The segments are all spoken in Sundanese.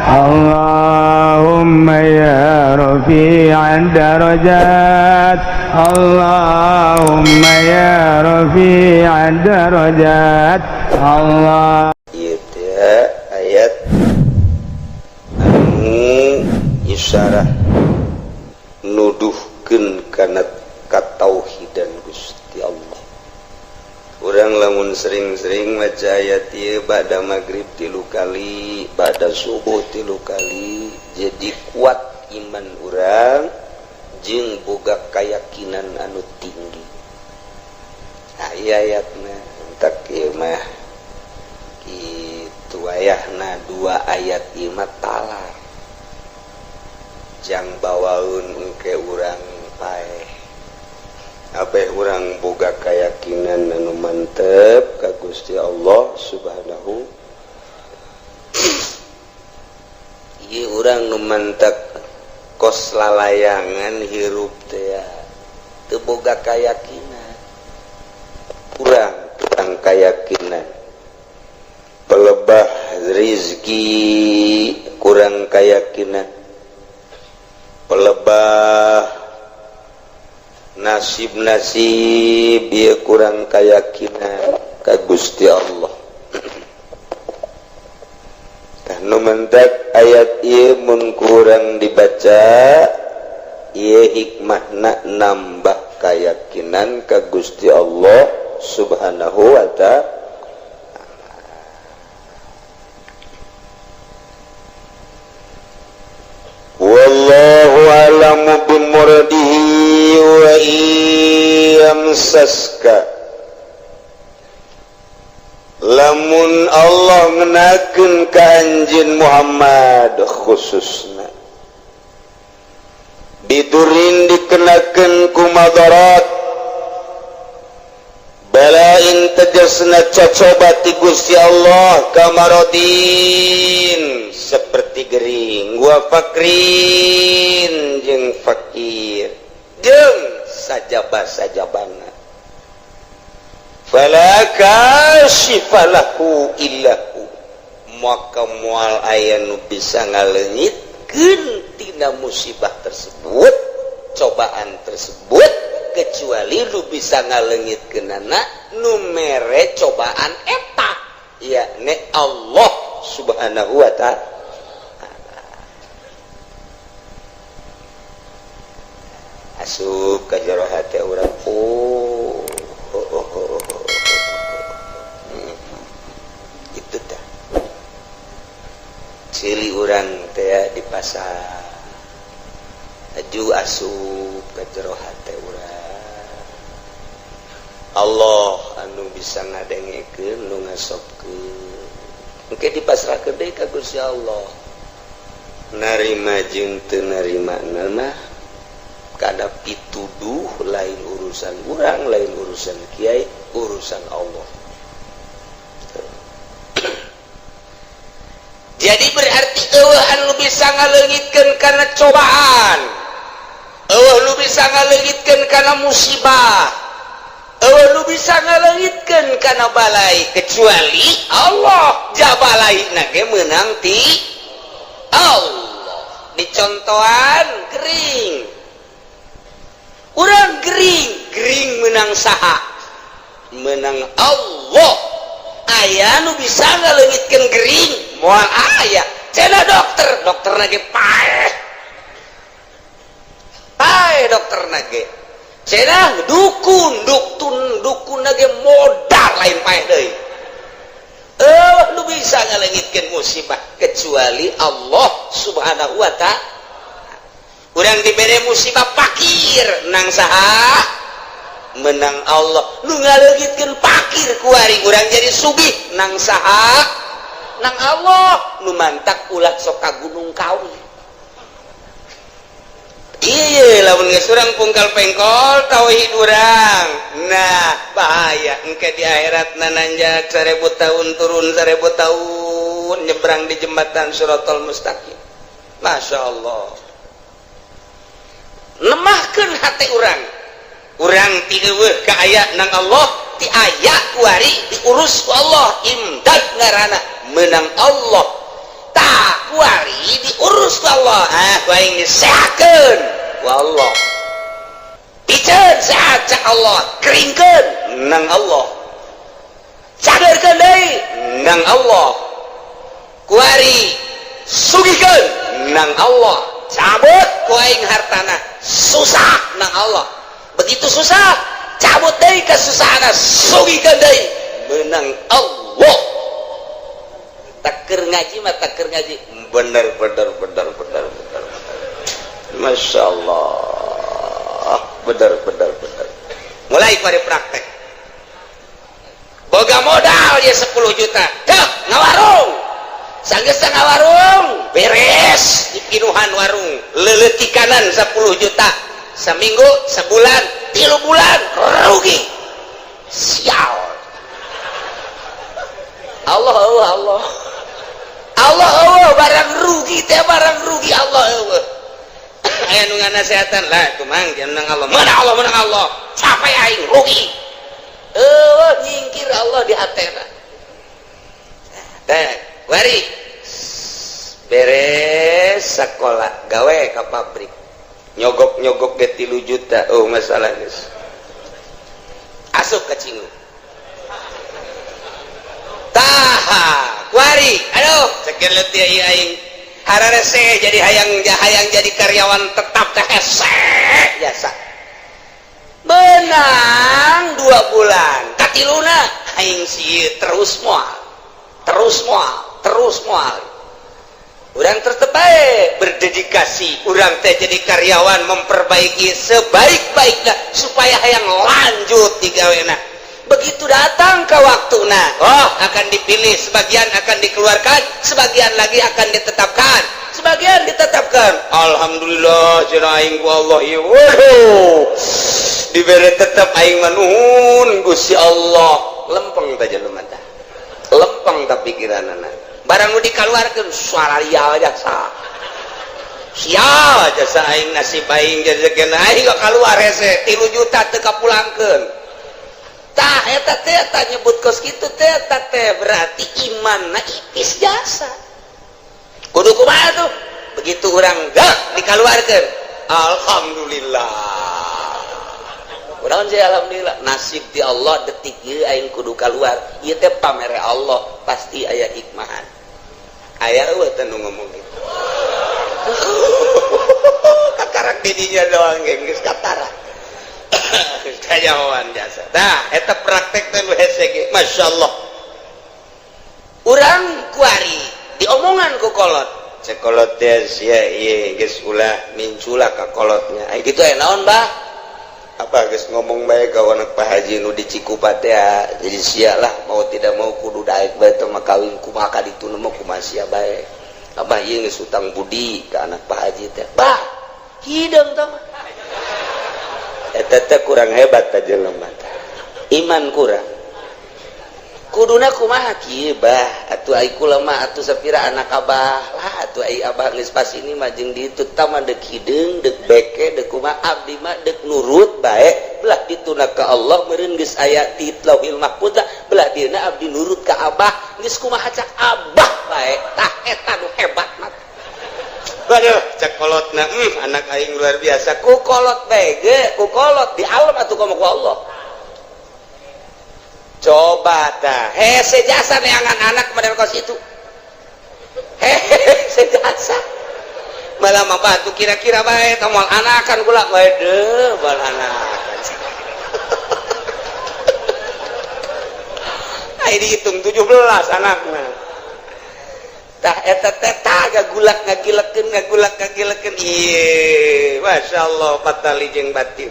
اللهم يا رفيع الدرجات، اللهم يا رفيع الدرجات، الله. Ieu teh ayat anu isyarah nuduhkeun kana katauhidan Gusti Allah. Urang lamun sering-sering maca ayat ieu ba'da maghrib tilu kali, ba'da subuh tilu kali, jadi kuat iman urang jeung boga keyakinan anu tinggi. Nah, ieu ayatna entak ieu mah kitu ayahna dua ayat ieu mah talar jang bawaun engke urang paeh abeh urang boga keyakinan anu mantep ka Gusti Allah Subhanahu. Ieu urang nu mantep kos lalayangan hirup teh teu boga keyakinan, kurang kurang keyakinan, pelebah rizki kurang keyakinan, pelebah nasib-nasib dia kurang keyakinan ka Gusti Allah. Tah, nu mentak ayat ieu mun kurang dibaca ieu hikmahna nambah keyakinan ka Gusti Allah Subhanahu wa Ta'ala. Wallahu a'lamu bimuradihi wa yamsaska, lamun Allah ngenakeun ka anjeun Muhammad khususna bidurin dikenakeun ku madarat, balain tegasna cocoba ti Gusti Allah, kamarodin seperti gering, wa fakrin jeung fakir jeung sajaba sajabana, fala kashifa lahu illahu, maka moal aya nu bisa ngaleungitkeun tina musibah tersebut, cobaan tersebut, kecuali lu bisa ngaleungitkeunana nu mere cobaan eta, yakni Allah Subhanahu wa Ta'ala. Asup ka jero hate urang, oh. Itu tah cili urang teh di pasar aju asup ka jero hate urang, Allah anu bisa ngadengekeun, nu ngasopkeun. Engke dipasrahkeun deui ka Gusti Allah, narima jeung teu narima mah kada pituduh, lain urusan urang, lain urusan kiai, urusan Allah. Jadi berarti eueuh anu bisa ngaleungitkeun kana cobaan, eueuh nu bisa ngaleungitkeun kana musibah, eueuh nu bisa ngaleungitkeun kana balai kecuali Allah. Jabalai ge meunang ti Allah. Dicontohan gering, urang gering, gering menang saha? Menang Allah. Aya nu bisa ngaleungitkeun gering? Moal aya. Cenah dokter, dokter ge paeh paeh, dokter ge. Cenah dukun, dukun dukun ge modal, lain paeh deui. Eh, nu bisa ngaleungitkeun musibah kecuali Allah Subhanahu wa Ta'ala. Urang dibere musibah fakir, nang saha? Menang Allah. Nu ngaleungitkeun fakir kuari urang jadi sugih, nang saha? Nang Allah. Nu mantak ulah sok ka Gunung Kawi. Iya, lamun geus urang pungkal pengkol tauhid urang, nah bahaya engke di akhirat nananjak 1000 tahun, turun 1000 tahun, nyebrang di jembatan Siratal Mustaqim. Masya Allah, lemahkan hati urang, urang ti eueuh ka aya nang Allah, ti aya kuari diurus ku Allah. Imdad ngaranna, menang Allah. Tak kuari. Allah. Ah, ku aing disehatkeun ku Allah, piceun sehat cak Allah, keringkeun nang Allah, cagerkeun deui nang Allah, kuari sugihkeun nang Allah, cabut ku aing hartana susah nang Allah. Begitu susah, cabut deui kesusahan, sugihkeun deui menang Allah. Taker ngaji mah, taker ngaji bener bener bener bener bener. Masya Allah, bener bener bener. Mulai pada praktek, boga modal ya 10 juta, dah ngawarung. Sanggeus ngawarung beres, dipinuhan warung leletikanan 10 juta, seminggu, sebulan, 3 bulan rugi. Sial, Allah Allah Allah Allah Allah, barang rugi teh, barang rugi Allah Allah. Aya nu nganasehatan lah, kumang menang Allah, mana Allah, menang Allah, capek aing rugi. Eh, nyingkir Allah di hatena teh. Wari beres sekolah, gawe ke pabrik, nyogok-nyogok ge 3 juta. Oh, masalah geus asup ka cingu. Taha kuari, aduh, sekian letih aing, hararese jadi hayang hayang jadi karyawan tetap teh hese jasa. Menang 2 bulan, katiluna aing sih terus moal, terus moal, terus moal. Urang tetep bae berdedikasi, urang teh jadi karyawan memperbaiki sebaik-baiknya supaya hayang lanjut digawena. Begitu datang ke waktu, nah, oh, akan dipilih, sebagian akan dikeluarkan, sebagian lagi akan ditetapkan, sebagian ditetapkan. Alhamdulillah cenah aing ku Allah ieu, waduh, dibere tetap aing mah, nuhun Gusti Allah. Lempeng teh jelema teh, lempeng tah pikiranana. Barang nu dikeluarkeun, suara jasa sial jasa aing, nasib aing jadi aing kok keluar hese 3 juta teu kapulangkeun. Tah, eta teh tah nyebut kos kitu teh teh berarti imanna ipis jasa. Kudu kumaha tuh? Begitu urang gak dikeluarkeun, alhamdulillah. Urang sih alhamdulillah, nasib di Allah detik ieu aing kudu keluar. Ieu teh pamere Allah, pasti aya hikmahan. Aya eueuh teh nu ngomong gitu? Kakarak didinya doang geus katara kajawan jasa. Nah, eta praktek teh nu hese ge, masyaallah. Urang kuari diomongan ku kolot, cek kolot teh, sia ieu geus ulah mincula ka kolotnya. Ai kitu aya naon, bah? Apa geus ngomong bae ka anak Pak Haji nu di Cikupa teh, jadi sia lah mau tidak mau kudu daek bae teh mah kawin. Kumaha ka ditu mah, kumaha sia bae. Abah ieu geus utang budi ka anak Pak Haji teh. Bah, hideung teh mah. Eta teh kurang hebat teh jelema teh, iman kurang. Kuduna kumaha kieu, bah? Atuh ai kula mah atuh sapira anak abah lah atuh. Ai abah geus pas ini mah jeung ditu tah mah, deuk hideung, deuk beke, deuk kumaha, abdi mah deuk nurut bae. Belah dituna ka Allah meureun geus aya di Lauhil Mahfuz lah. Belah dieuna abdi nurut ka abah, geus kumaha cak abah bae. Tah, eta nu hebat mah. Waduh, cek kolotna, anak aing luar biasa. Ku kolot bae ge, ku kolot di alam atuh komo ku Allah. Coba tah, hese jasa neangan anak model kos itu. Hese jasa. Malah mah batu kira-kira bae tah moal anakan kula bae deuh, moal anakan. Ai dihitung 17 anakna. Tah, eta teh tah gagulak ngagilekeun, ngagulak ngagilekeun. Ieu masyaallah, patali jeung batin.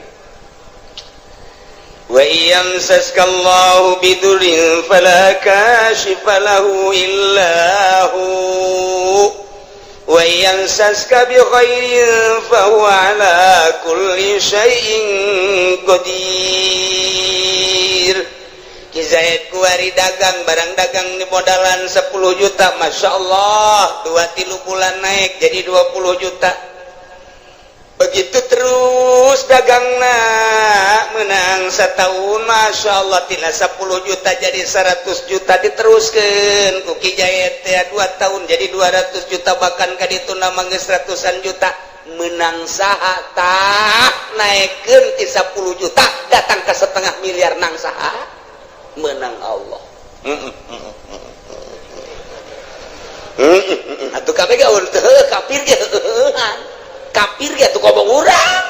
Wa yamsaska Allahu bidurrin fala kashifa lahu illa hu wa yamsaska bi khairin fa huwa ala kulli syai'in qadir. Ki Zaid kuari dagang, barang dagang di modalan 10 juta, Masya Allah, 2-3 bulan naik jadi 20 juta. Begitu terus dagangna menang setahun, Masya Allah, tina 10 juta jadi 100 juta. Diteruskan ku Ki Jayet ya 2 tahun jadi 200 juta, bahkan ka ditu nama geus ratusan juta. Menang saha tah? Naikkeun ti 10 juta datang ke setengah miliar, nang saha? Menang Allah. Atuh kabeh gaul teu kafir ge, kafir ge atuh ngomong urang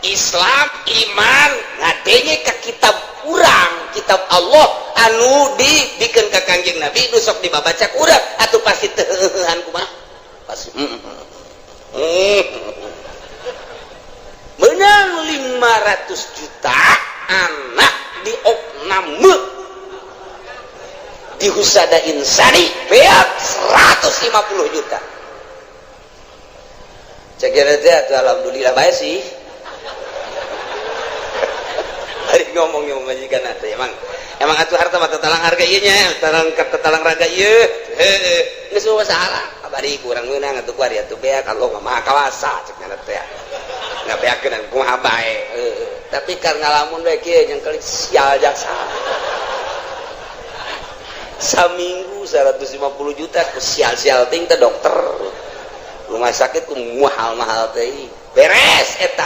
Islam, iman ngadenge ka kitab urang, kitab Allah anu dibikeun ka Kangjeng Nabi, nu sok dibabaca ku urang, atuh pasti teu kumaha, pasti menang 500 juta, anak di opname di Husada Insani beak 150 juta. Cek teh atuh alhamdulillah bae sih. Hari ngomong ngomong majikan atuh, emang emang atuh harta mah tetalang harga ieu nya, tetalang tetalang raga ieu, heueuh geus masalah abadi kurang meunang atuh kuari atuh beak, Allah mah Maha Kawasa cek teh, ngabeakeun kumaha bae. Tapi karena ngalamun we kieu yang kali sial jasa saminggu 150 juta ku sial-sial ting teh, dokter rumah sakit ku mahal-mahal teh. Beres eta,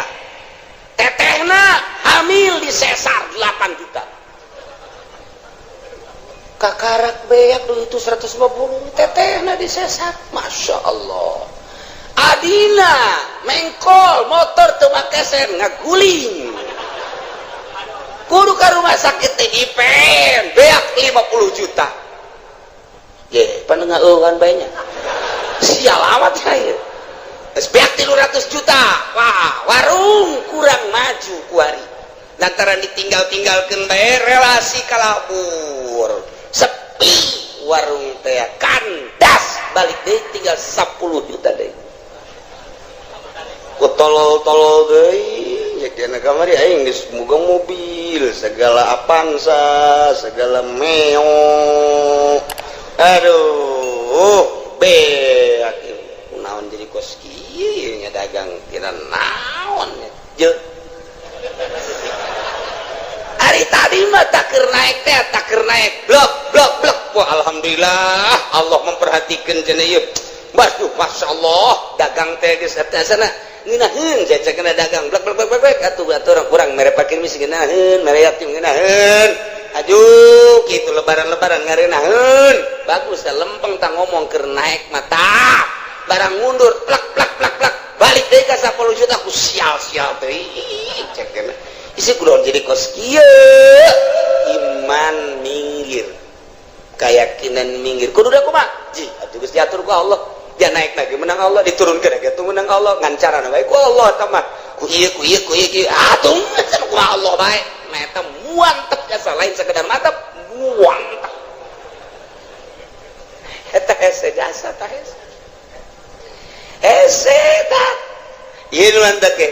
tetehna hamil di sesar 8 juta, kakarak beak dulu itu 150, tetehna di sesar. Masya Allah, adina mengkol motor teu make sen, ngaguling, kudu ka rumah sakit teh IPN, beak 50 juta. Ye, panengah bae nya, sial amat ya. Geus beak 300 juta. Wah, warung kurang maju kuari lantaran ditinggal-tinggalkeun bae, relasi kalabur, sepi warung teh, kandas. Balik deui tinggal 10 juta deui ku tolol-tolol deui ya. Kena kamari aing geus boga mobil segala, Avanza segala, Meo, aduh, beak. Naon jadi kos kieu nya, dagang kira naon je. Hari tadi mah tak keur naik teh, tak keur naik, blok blok blok. Wah, alhamdulillah Allah memperhatikan cenah ieu. Waduh, masya Allah, dagang teh geus eta sana ngeunaheun saya kena dagang, blok blok blok blok. Atuh atuh kurang mere fakir miskin ngeunaheun, mere yatim ngeunaheun, aduh kitu lebaran-lebaran ngareunaheun. Bagus teh, lempeng tah ngomong keur naik mata barang mundur, plak plak plak plak, balik deui ka 10 juta ku sial-sial teh. Cek kena isi kudu jadi kos kieu. Iman minggir, keyakinan minggir, kudu da kumaha ji atuh geus diatur ku Allah. Dia naik lagi menang Allah, diturunkeun lagi atuh menang Allah, ngan carana bae ku Allah eta mah, ku ieu ku ieu ku ieu ku atuh kumaha Allah bae. Nah, eta muantep jasa, lain sekedar mantep, muantep eta hese jasa tah, hese hese tah ieu nu mantep ge.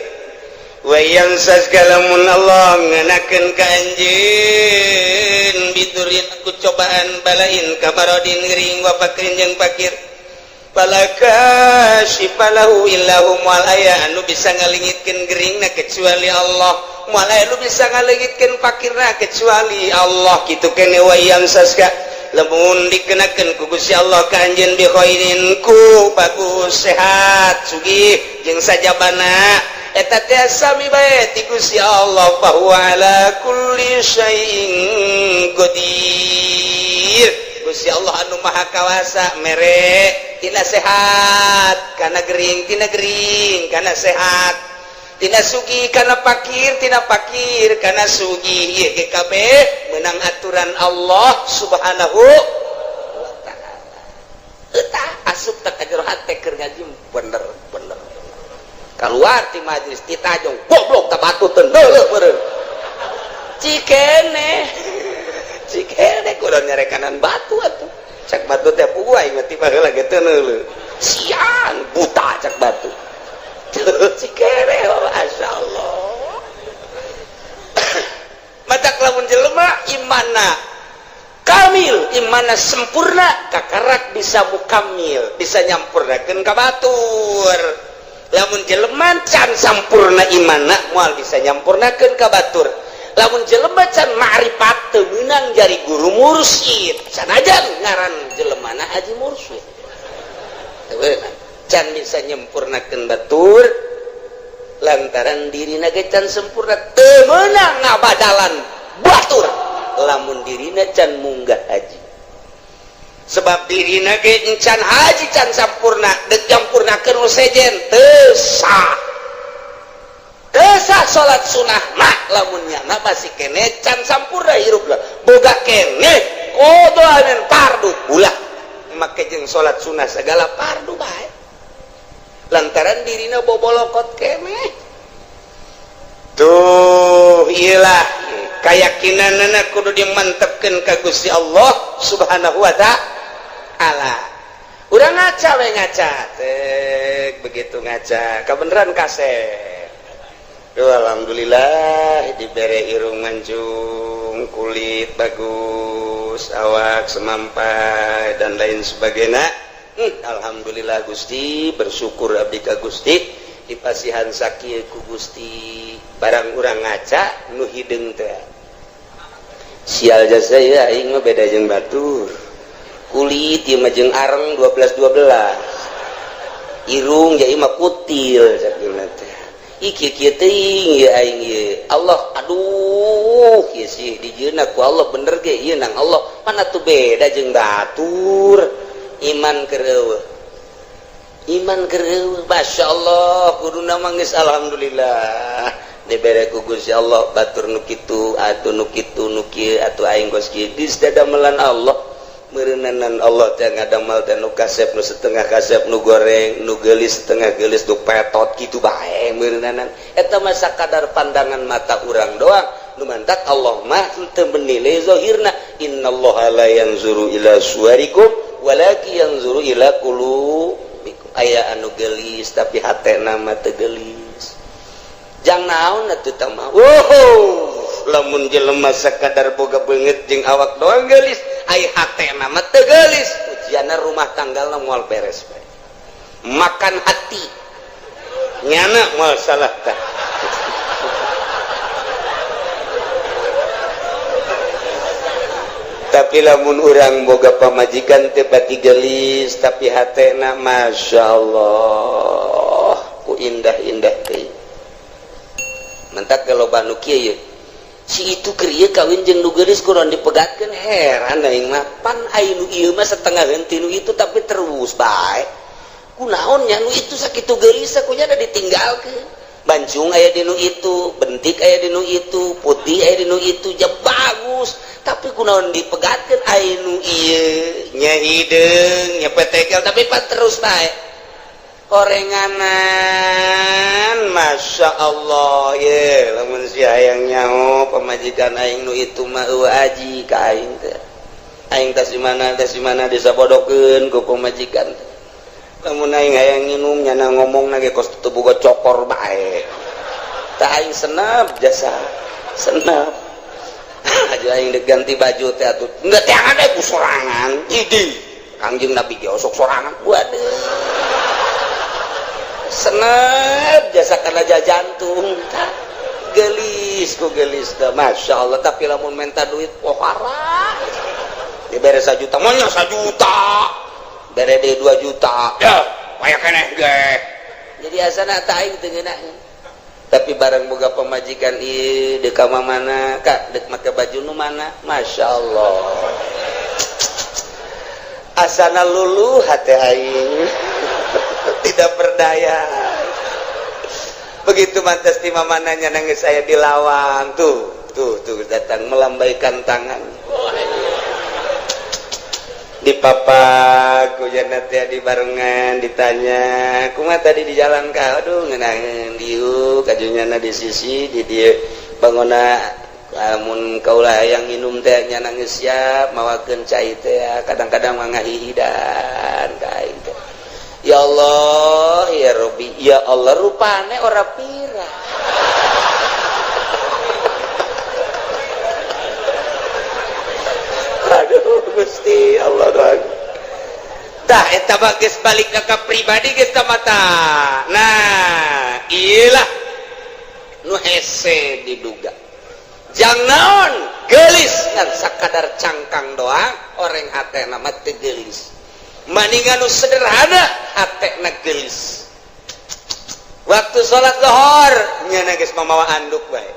Wa yamsaska, lamun Allah ngenakeun ka anjeun, bidurrin ku cobaan, balain kamarodin gering, wa fakrin jeung fakir, fala kasyifa lahu illahu, moal aya anu bisa ngalengitkeun geringna kecuali Allah, moal aya anu bisa ngalengitkeun fakirna kecuali Allah. Kitu kene. Wa yamsaska, lamun dikenakeun ku Gusti Allah ka anjeun, bi khairin ku bagus, sehat, sugih jeung sajabana, eta teh sami bae ti Gusti Allah, bahwa ala kulli syai'in qadir. Gusti Allah anu maha kawasa mere tina sehat kana gering, tina gering kana sehat, tina sugih kana fakir, tina fakir kana sugih. Ieu ge kabeh menang aturan Allah Subhanahu wa Ta'ala. Eta asup tak ka jero hate keur ngaji bener bener, keluar ti majlis ti tajong, goblok tak batu teu deuleuh meureun. Cikene cikene kudu nyarekanan batu atuh. Cak batu teh, puguh aing mah ti baheula ge teu neuleuh, siang buta, cak batu. Cikene, masya Allah. Matak lamun jelema imana kamil, imana sempurna, kakarak bisa mukamil, bisa nyampurnakeun ka batur. Lamun jelema can sampurna imanna, moal bisa nyampurnakeun ka batur. Lamun jelema can ma'rifat, teu meunang jari guru mursyid, sanajan ngaran jelemana haji mursyid. Teu meunang, can bisa nyempurnakeun batur lantaran dirina ge can sempurna. Teu meunang ngabadalan batur lamun dirina can munggah haji, sebab dirina ge encan haji, can sampurna. Dek nyampurnakeun nu sejen, teu sah, teu sah salat sunah mah lamun nyana masih kene can sampurna hirup lah. Boga kene qadha dan fardu, ulah make jeung salat sunah segala fardu bae, lantaran dirina bobolokot kene. Tuh, iyalah keyakinan kudu dimantepkeun ka Gusti Allah Subhanahu wa Ta'ala. Urang ngaca we, ngaca tek, begitu ngaca kebenaran kasep. Duh, alhamdulillah dibere irung mancung, kulit bagus, awak semampai, dan lain sebagainya. Alhamdulillah Gusti, bersyukur abdi ka Gusti, dipasihan sakieu ku Gusti. Barang urang ngaca nu hideung teh, sial jasa ya, aing mah beda jeung batur, kulit ieu mah jeung areng 12 12, irung ja ieu mah kutil sakieu teh. Iki kieu teuing ieu aing ieu. Allah, aduh, ieu sih dijieunna ku Allah, bener ge ieu nang Allah, mana tuh beda jeung batur. Iman keur eueuh, iman keur eueuh. Masya Allah, kuduna mah geus alhamdulillah dibere ku Gusti Allah, batur nu kitu atuh, nu kitu, nu kieu atuh, aing kos kieu geus dadamelan Allah. Meureunanan Allah teh ngadamel teh nu kasep, nu setengah kasep, nu goreng, nu geulis, setengah geulis, nu petot kitu bae meureunanan. Eta mah sakadar pandangan mata urang doang. Nu mantak Allah mah teu menilai zahirna. Innallaha la yanzuru ila suwarikum walakin yanzuru ila qulubikum. Aya anu geulis tapi hatena mah teu geulis, jang naon atuh tah mah? Wow, lamun jelema sakadar boga beungeut jeung awak doang geulis, ai hatena mah teu geulis, ujianna rumah tanggalna moal beres bae, makan hati nyana moal salah tah. Tapi lamun urang boga pamajikan teu pati geulis tapi hatena Masya Allah ku indah-indah teh, mentak kalau nu kieu si itu keur ieu kawin jeung nu geulis kurang dipegatkeun. Heran aing mah, pan ai nu ieu mah setengah henti nu itu tapi terus bae, kunaon nya nu itu sakitu geulis kunya da ditinggalkeun. Bancung aya di nu itu, bentik aya di nu itu, putih aya di nu itu, ja bagus, tapi kunaon dipegatkeun? Ai nu ieu nya hideung nya petekel tapi pan terus bae orenganan. Masya Allah ye, lamun si hayang nyaho pamajikan aing nu itu mah eueuh aji ka aing teh, aing tas di mana, tas di mana disabodokeun ku pamajikan teh. Lamun aing hayang nginum, nyana ngomong ge kos teu boga cokor bae tah, aing senap jasa senap aja. Aing dek ganti baju teh atuh enggak teangan ku sorangan. Idi Kangjeng Nabi ge osok sorangan. Waduh, senep jasa karena jantung tah, gelis ku gelis dah, Masya Allah. Tapi lamun minta duit pohara, dibere 1 juta maunya 1 juta, bere deui 2 juta ya kayak keneh ge jadi asana tak aing teu ngeunaheun. Tapi barang boga pamajikan ieu, deuk ka mana kak, dek make baju nu mana, Masya Allah, asana luluh hati aing, tidak berdaya. Begitu mantas di mananya nangis saya di lawang, tuh tuh tuh datang melambaikan tangan di papak hujan teh di barengan, ditanya, "Kumaha tadi di jalan ka?" "Aduh, ngeunaheun diuk kajunyana di sisi di dieu bangona. Lamun kaula hayang minum teh nya nangis siap mawakeun cai teh, kadang-kadang mah ngahihidan ka aing teh." Ya Allah ya Rabbi, ya Allah, rupane ora pira. Aduh Gusti Allah doang. Tah, eta mah geus balik ka pribadi geus mata. Nah, iyalah nu hese diduga. Jang naon gelis ngan sakadar cangkang doang, orang hatena mah teu geulis. Maningan nu sederhana hatena geulis. Waktu salat lohor nyana geus mamawa anduk bae.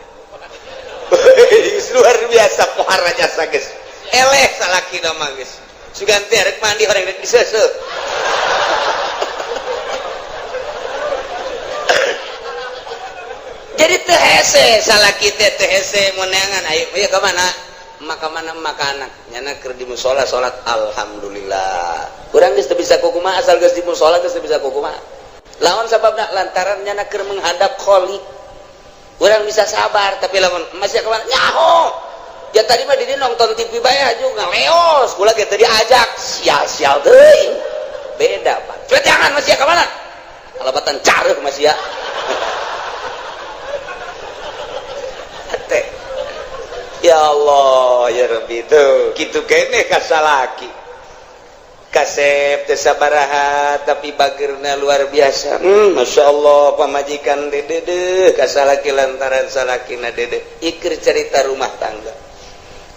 Luar biasa pohara jasa geus. Eleh salakina mah geus. Sugan teh rek mandi orang rek diseuseuh. Jadi teu hese salaki teh teu hese meunangan ayo ieu ka mana? Maka mana maka anak nyana keur di musala salat alhamdulillah. Urang geus teu bisa kukumaha asal geus di musala geus teu bisa kukumaha. Lawan sababna lantaran nyana keur menghadap Khalik. Urang bisa sabar tapi lamun masih ka mana? Nyaho. Ya tadi mah didi nonton TV bae juga ngaleos, kula ge teu diajak, sial-sial teuing. Beda, Pak. Cuek jangan masih ka mana? Kalabatan careuh masih ya. Teh. Ya Allah, ya Rabbi tuh. Kitu keneh ka salaki. Kasep teu sabaraha tapi bageurna luar biasa. Masya Allah pamajikan dedeh ka salaki lantaran salakina dedeh. Ikir cerita rumah tangga.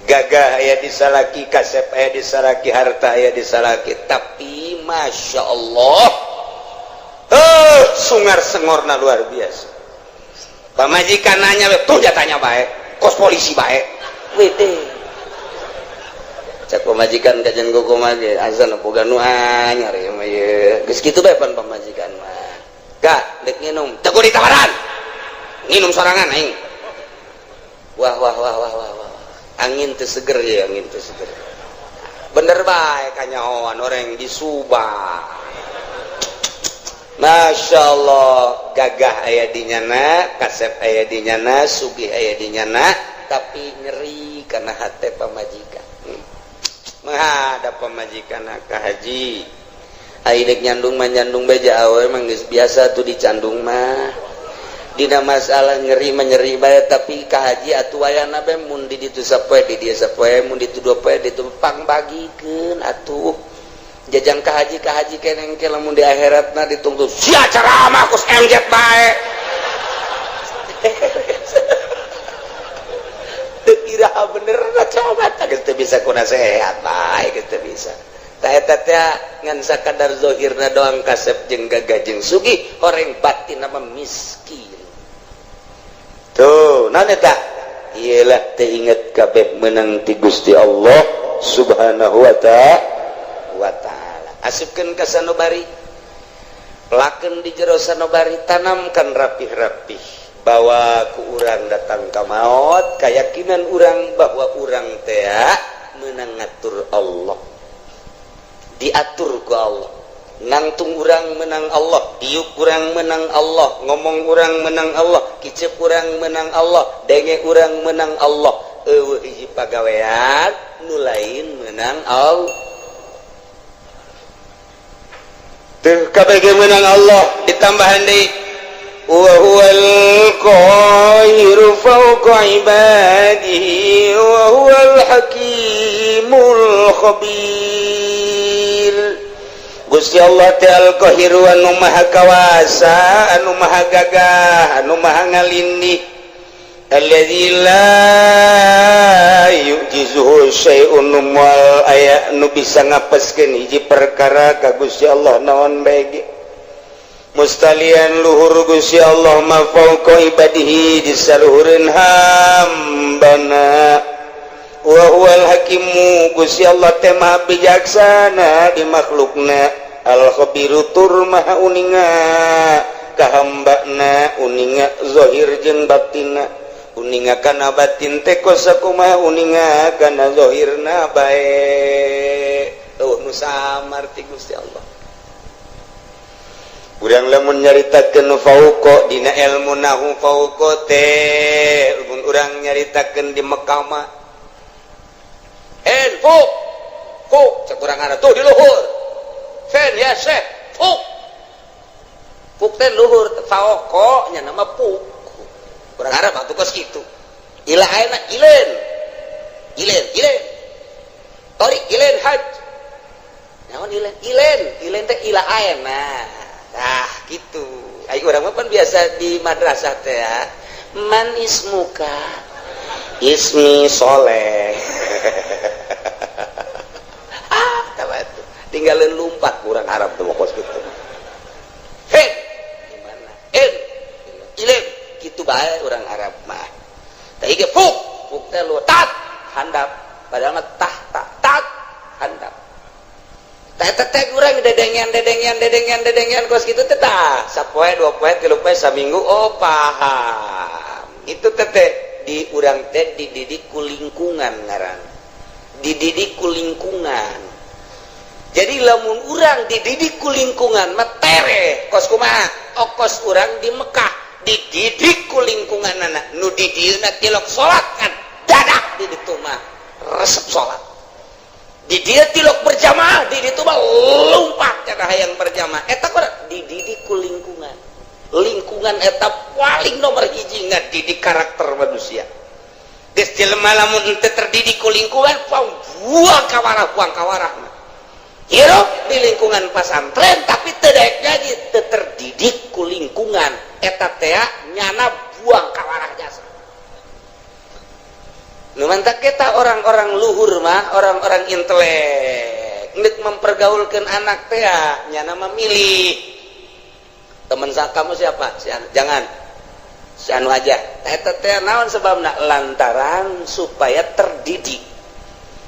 Gagah aya di salaki, kasep aya di salaki, harta aya di salaki, tapi masya Allah, sungar sengorna luar biasa. Pamajikan nanya, tuh jatanya baik, kos polisi baik, wede. Cak pamajikan kajian kumaha ge, azan boga nu anyar ieu mah ieu. Geus kitu bae pan pamajikan mah. Gak, dek nginum, teu kudu ditawaran. Nginum sorangan aing. Wah wah wah wah wah wah. Angin teu seger ya, angin teu seger. Bener bae kanyahoan orang di Subang. Masya Allah, gagah aya di nyana, kasep aya di nyana, sugih aya di nyana, tapi nyeri karena hate pamajikan. Menghadap pamajikan ka haji. Ai dek nyandung mah nyandung beja awe mah geus biasa tuh dicandung mah. Dina masalah nyeri mah nyeri bae tapi ka haji atuh wayana bae mun di ditu sapoe di dieu sapoe mun ditu dua poe ditu pangbagikeun atuh. Jajang ka haji keneng ke lamun di akhiratna ditunggu sia ceramah kus MZ bae. Teu iraha bener na coba tah geus teu bisa ku nasehat bae geus teu bisa. Tah eta teh ngan sakadar zahirna doang kasep jeung gagah jeung sugih horeng batin mah miskin. Tuh, naon eta? Iyalah teu inget kabeh meunang ti Gusti Allah Subhanahu wa ta'ala. Asupkeun ka sanobari, pelakeun di jero sanobari, tanamkan rapih-rapih bahwa ku urang datang ka maot, keyakinan urang bahwa urang teh meunang ngatur Allah, diatur ku Allah. Nangtung urang menang Allah, diuk urang menang Allah, ngomong urang menang Allah, kicep urang menang Allah, denge urang menang Allah. Eueuh hiji pagawean nu lain menang Allah. Teu kabeh menang Allah ditambahan deui wa huwal qahiru fawqa ibadihi wa huwal hakimul khabir. Gusti Allah teh al-qahiru anu maha kawasa, anu maha gagah, anu maha ngalindih. Alladzi la yu'jizuhu syai'un moal aya nu bisa ngapeskeun hiji perkara ka Gusti Allah naon bae ge. Mustalian luhur Gusti Allah ma fauqa ibadihi disaluhureun hambana. Wa huwal hakimu Gusti Allah teh maha bijaksana di makhlukna, al khabiru tur maha uninga ka hambana, uninga zahir jeung batinna, uninga kana batin teh kos sakumaha uninga kana zahirna bae. Eueuh nu samar ti Gusti Allah. Urang lamun nyaritakeun fauqa dina ilmu nahu fauqa teh mun urang nyaritakeun di Mekah mah en fuk fuk cek urang ada tuh di luhur fen ya syekh fuk fuk teh luhur fauqa nya nama fuk urang Arab atuh kos kitu ila ayeuna ilen ilen ilen tarik ilen haj Naon ilen? Ilen, ilen teh ila aen. Nah, tah gitu. Ai urang mah pan biasa di madrasah teh ya. Man ismuka? Ismi Soleh. Ah, tahu tinggalin lumpat kurang Arab tuh kos gitu. Hei, gimana? En, ilen, gitu bae orang Arab mah. Tapi ge fuk, fuk teh lu tat handap, padahal mah tah tak tat handap. Teh teh urang dedengean dedengean dedengean dedengean kos gitu teh tah. Sapoe, 2 poe, 3 poe, saminggu, oh paham. Itu teh teh di urang teh dididik ku lingkungan ngaran. Dididik ku lingkungan. Jadi lamun urang dididik ku lingkungan mah tere kos kumaha? Okos urang di Mekah dididik ku lingkungan anak nu di dieuna tilok salat kan dadak di ditu mah resep salat. Di dieu tilok berjamaah, di ditu mah lompat kana hayang berjamaah. Eta kok dididik ku lingkungan. Lingkungan eta paling nomor hiji ngadidik karakter manusia. Geus jelema lamun henteu terdidik ku lingkungan, buang kawarah, buang kawarah. Hirup di lingkungan pasantren tapi teu daek ngaji, teu terdidik ku lingkungan eta teh nyana buang kawarah jasa. Nu mantak kita orang-orang luhur mah, orang-orang intelek nek mempergaulkan anak teh nyana memilih teman kamu siapa, si anu, jangan si anu aja. Eta teh naon sebabna? Lantaran supaya terdidik.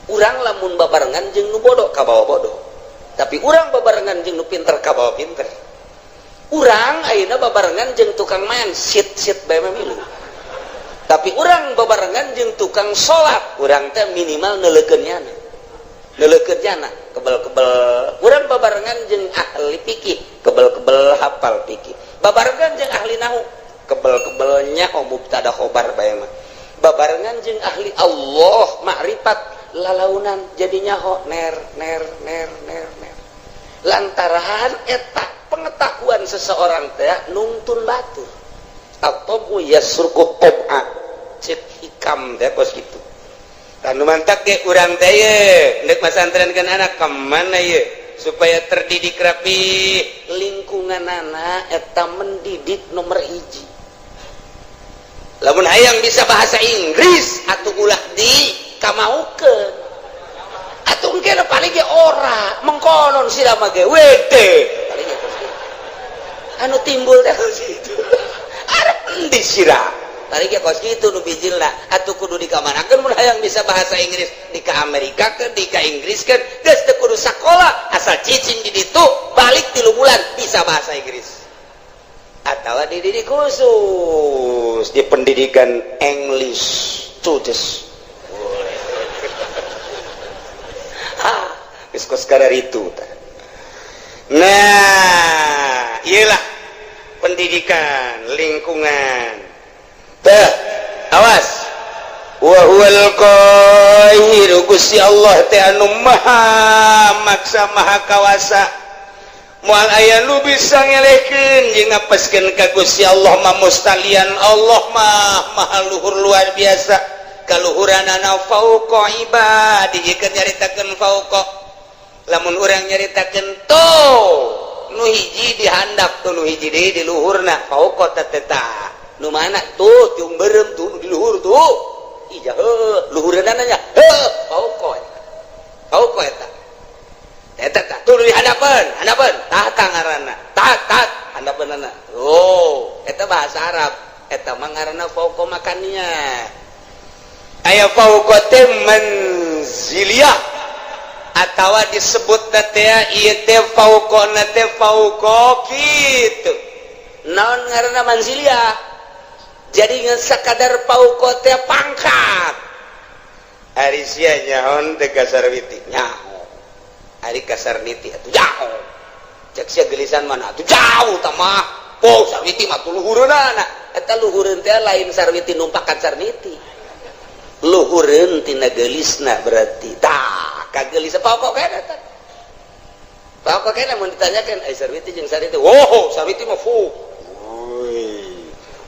Urang lamun babarengan jeung nu bodoh kabawa bodoh, tapi urang babarengan jeung nu pinter kabawa pinter. Urang ayeuna babarengan jeung tukang main sit sit bae milu, tapi urang babarengan jeung tukang salat, urang teh minimal neuleukeun nyana, neuleukeun nyana kebel-kebel. Urang babarengan jeung ahli fikih, kebel-kebel hafal fikih. Babarengan jeung ahli nahu, kebel-kebelnya oh mubtada khobar bae mah. Babarengan jeung ahli Allah makrifat, lalaunan jadinya ho ner ner ner ner ner. Lantaran eta pengetahuan seseorang teh nungtun batur atau yasruqu tob'a, cek hikam teh kos gitu. Tanu mantak ge urang teh ye nek masantrenkeun anak kemana ye supaya terdidik rapi, lingkungan anak eta mendidik nomor hiji. Lamun hayang bisa bahasa Inggris atau ulah di kamaukeun atuh, engke paling ge ora mengkonon sira mah ge wede paling ge anu timbul teh kos gitu. Arep endi sira? Paling ge kos kitu nu bijilna. Atuh kudu dikamanakeun mun hayang bisa bahasa Inggris? Di ka Amerika ke, di ka Inggris ke? Geus teu kudu sakola, asal cicing di ditu, balik 3 bulan bisa bahasa Inggris. Atau dididik khusus di pendidikan English Tudes. Ah, geus kos itu. Nah, iyalah pendidikan lingkungan teh. Awas, wa huwal qahiru, Gusti Allah teh anu maha maksa, maha kawasa, moal aya nu bisa ngelehkeun jeung ngapeskeun ka Gusti Allah mah. Mustalian Allah mah maha luhur, luar biasa kaluhuranana. Fauqa ibadi, keur nyaritakeun fauqa, lamun urang nyaritakeun tuh nu hiji di handap tuh, nu hiji deui di luhurna, fauqa teh tah nu mana tuh? Tiung beureum tuh di luhur tuh. Ija heuh, luhureunana nya heuh, fauqa eta, fauqa eta. Eta tah tuh di handapeun, handapeun tah ngaranna, tah tah handapeunana. Oh, eta bahasa Arab, eta mah ngaranna fauqa makannya. Aya fauqa teh manziliyah atawa disebut teh ieu teh fauqa teh fauqa kitu. Naon ngaranna manziliyah? Jadi ngan sakadar fauqa teh pangkat. Ari sia nyaho teh ka Sarwiti? Nyaho. Ari ka Sarniti atuh jauh. Cek sia gelisan mana atuh jauh tah mah. Oh, Sarwiti mah tuh luhureunana. Eta luhureun teh lain Sarwiti numpakan Sarniti, luhureun tina geulisna berarti. Tah kagelis pokok kene eta, pokok kene. Mun ditanyakeun ai Sarwiti jeung Sarniti, wow, Sarwiti mah fu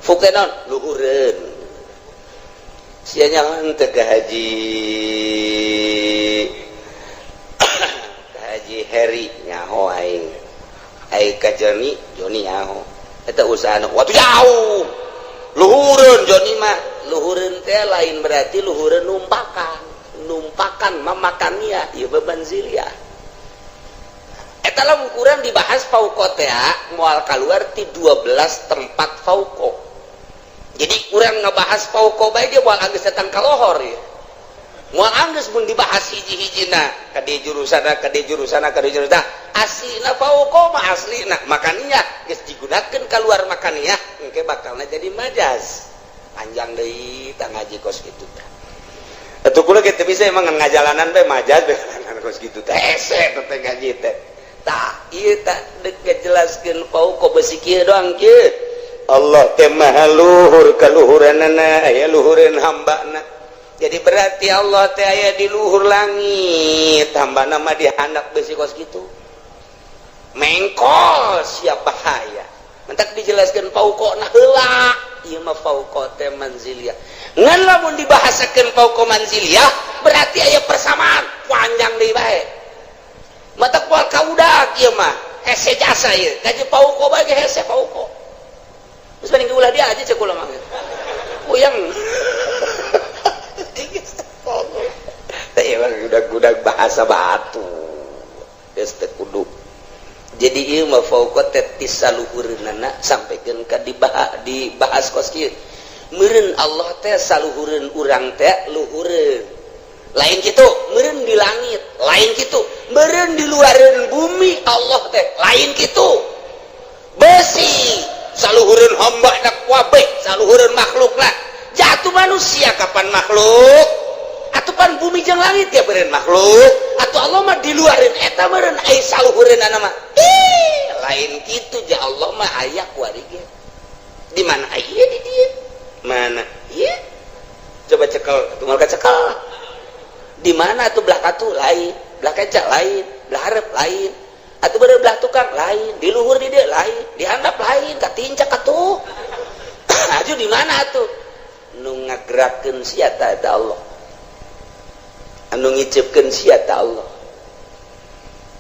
fu teh naon? Luhureun. Sia nyaho teu ka haji, ka Haji Heri nyaho aing, aing ka Joni, Joni nyaho. Eta usaha waktu jauh luhureun Joni mah. Luhureun teh lain berarti luhureun numpakan, numpakan mamakannya ieu beban zilia. Eta lah ukuran dibahas fauqo teh moal keluar ti 12 tempat fauqo. Jadi urang ngebahas fauqo bae dia moal anggeus datang ka lohor ya, moal anggeus mun dibahas hiji-hijina ka di jurusana, ka di jurusana, ka di jurusana. Aslina fauqo mah aslina makaniah geus digunakeun keluar makaniah, engke bakalna jadi majaz, panjang deui tah ngaji kos kitu teh. Atuh kula kitu bisa emang ngajalanan bae majaz bae kos kitu teh, hese teh ngaji teh. Tah, ieu tah dek ngajelaskeun fauqo besi kieu doang kieu. Allah teh maha luhur kaluhuranana, aya luhureun hambana. Jadi berarti Allah teh aya di luhur langit, hambana mah di handap besi kos kitu. Mengkol siap bahaya. Mentak dijelaskeun fauqo na heula. Ieu mah fauqo teh manziliyah. Ngan lamun dibahasakeun fauqo manziliyah berarti aya persamaan, panjang deui bae. Matak moal kaudak ieu mah. Hese jasa ieu. Ngaji fauqo bae ge hese fauqo. Terus banding ulah dia aja cek kula mah. Puyeng. Teh emang udah bahasa batu. Geus teu kudu. Jadi ieu mah fauqa teh ti saluhureunana sampaikeun ka dibahas kos kieu. Meureun Allah teh saluhureun urang teh luhureun. Lain kitu, meureun di langit, lain kitu, meureun di luareun bumi Allah teh, lain kitu. Besi saluhureun hamba na kabeh, saluhureun makhlukna. Jatuh manusia kapan makhluk? Atuh pan bumi jeung langit ya beureun makhluk. Atuh Allah mah di luareun eta meureun ai saluhureunana mah. Ih, lain kitu ja Allah mah aya kuari ge. Di mana aya di dieu? Mana? Ieu. Coba cekel, atuh moal kacekel. Di mana tuh belah katu lain, belah keca lain, belah hareup lain. Atuh beureum belah tukang lain, di luhur di dieu lain, di handap lain, katincak atuh. Aju di mana atuh? Nu ngagerakeun sia ta eta Allah. Anu ngicepkeun sia ta Allah.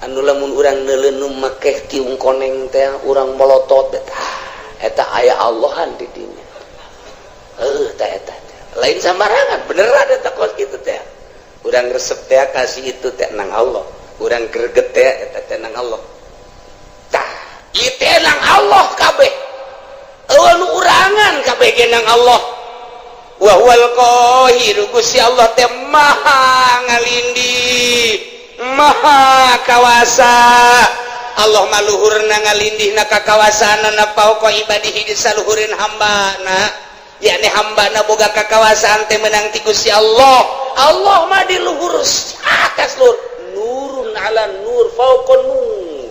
Anu lamun urang neuleun nu make tiung koneng teh urang molotot teh, eta aya Allahan di dinya. Heuh tah eta teh. Lain sambarangan, beneran eta kos kitu teh. Urang resep teh kasih itu teh nang Allah. Urang greget teh eta teh nang Allah. Tah, ieu teh nang Allah kabeh. Eueuh nu urangan kabeh ge nang Allah. Wa huwal qahiru, Gusti Allah teh maha ngalindih, maha kawasa. Allah mah luhurna ngalindihna kakawasaanana fauqa ibadihi di saluhureun hambana, yakni hambana boga kakawasaan teh menang ti Gusti Allah. Allah mah di luhur atas luhur, nurun ala nur, fauqa nur,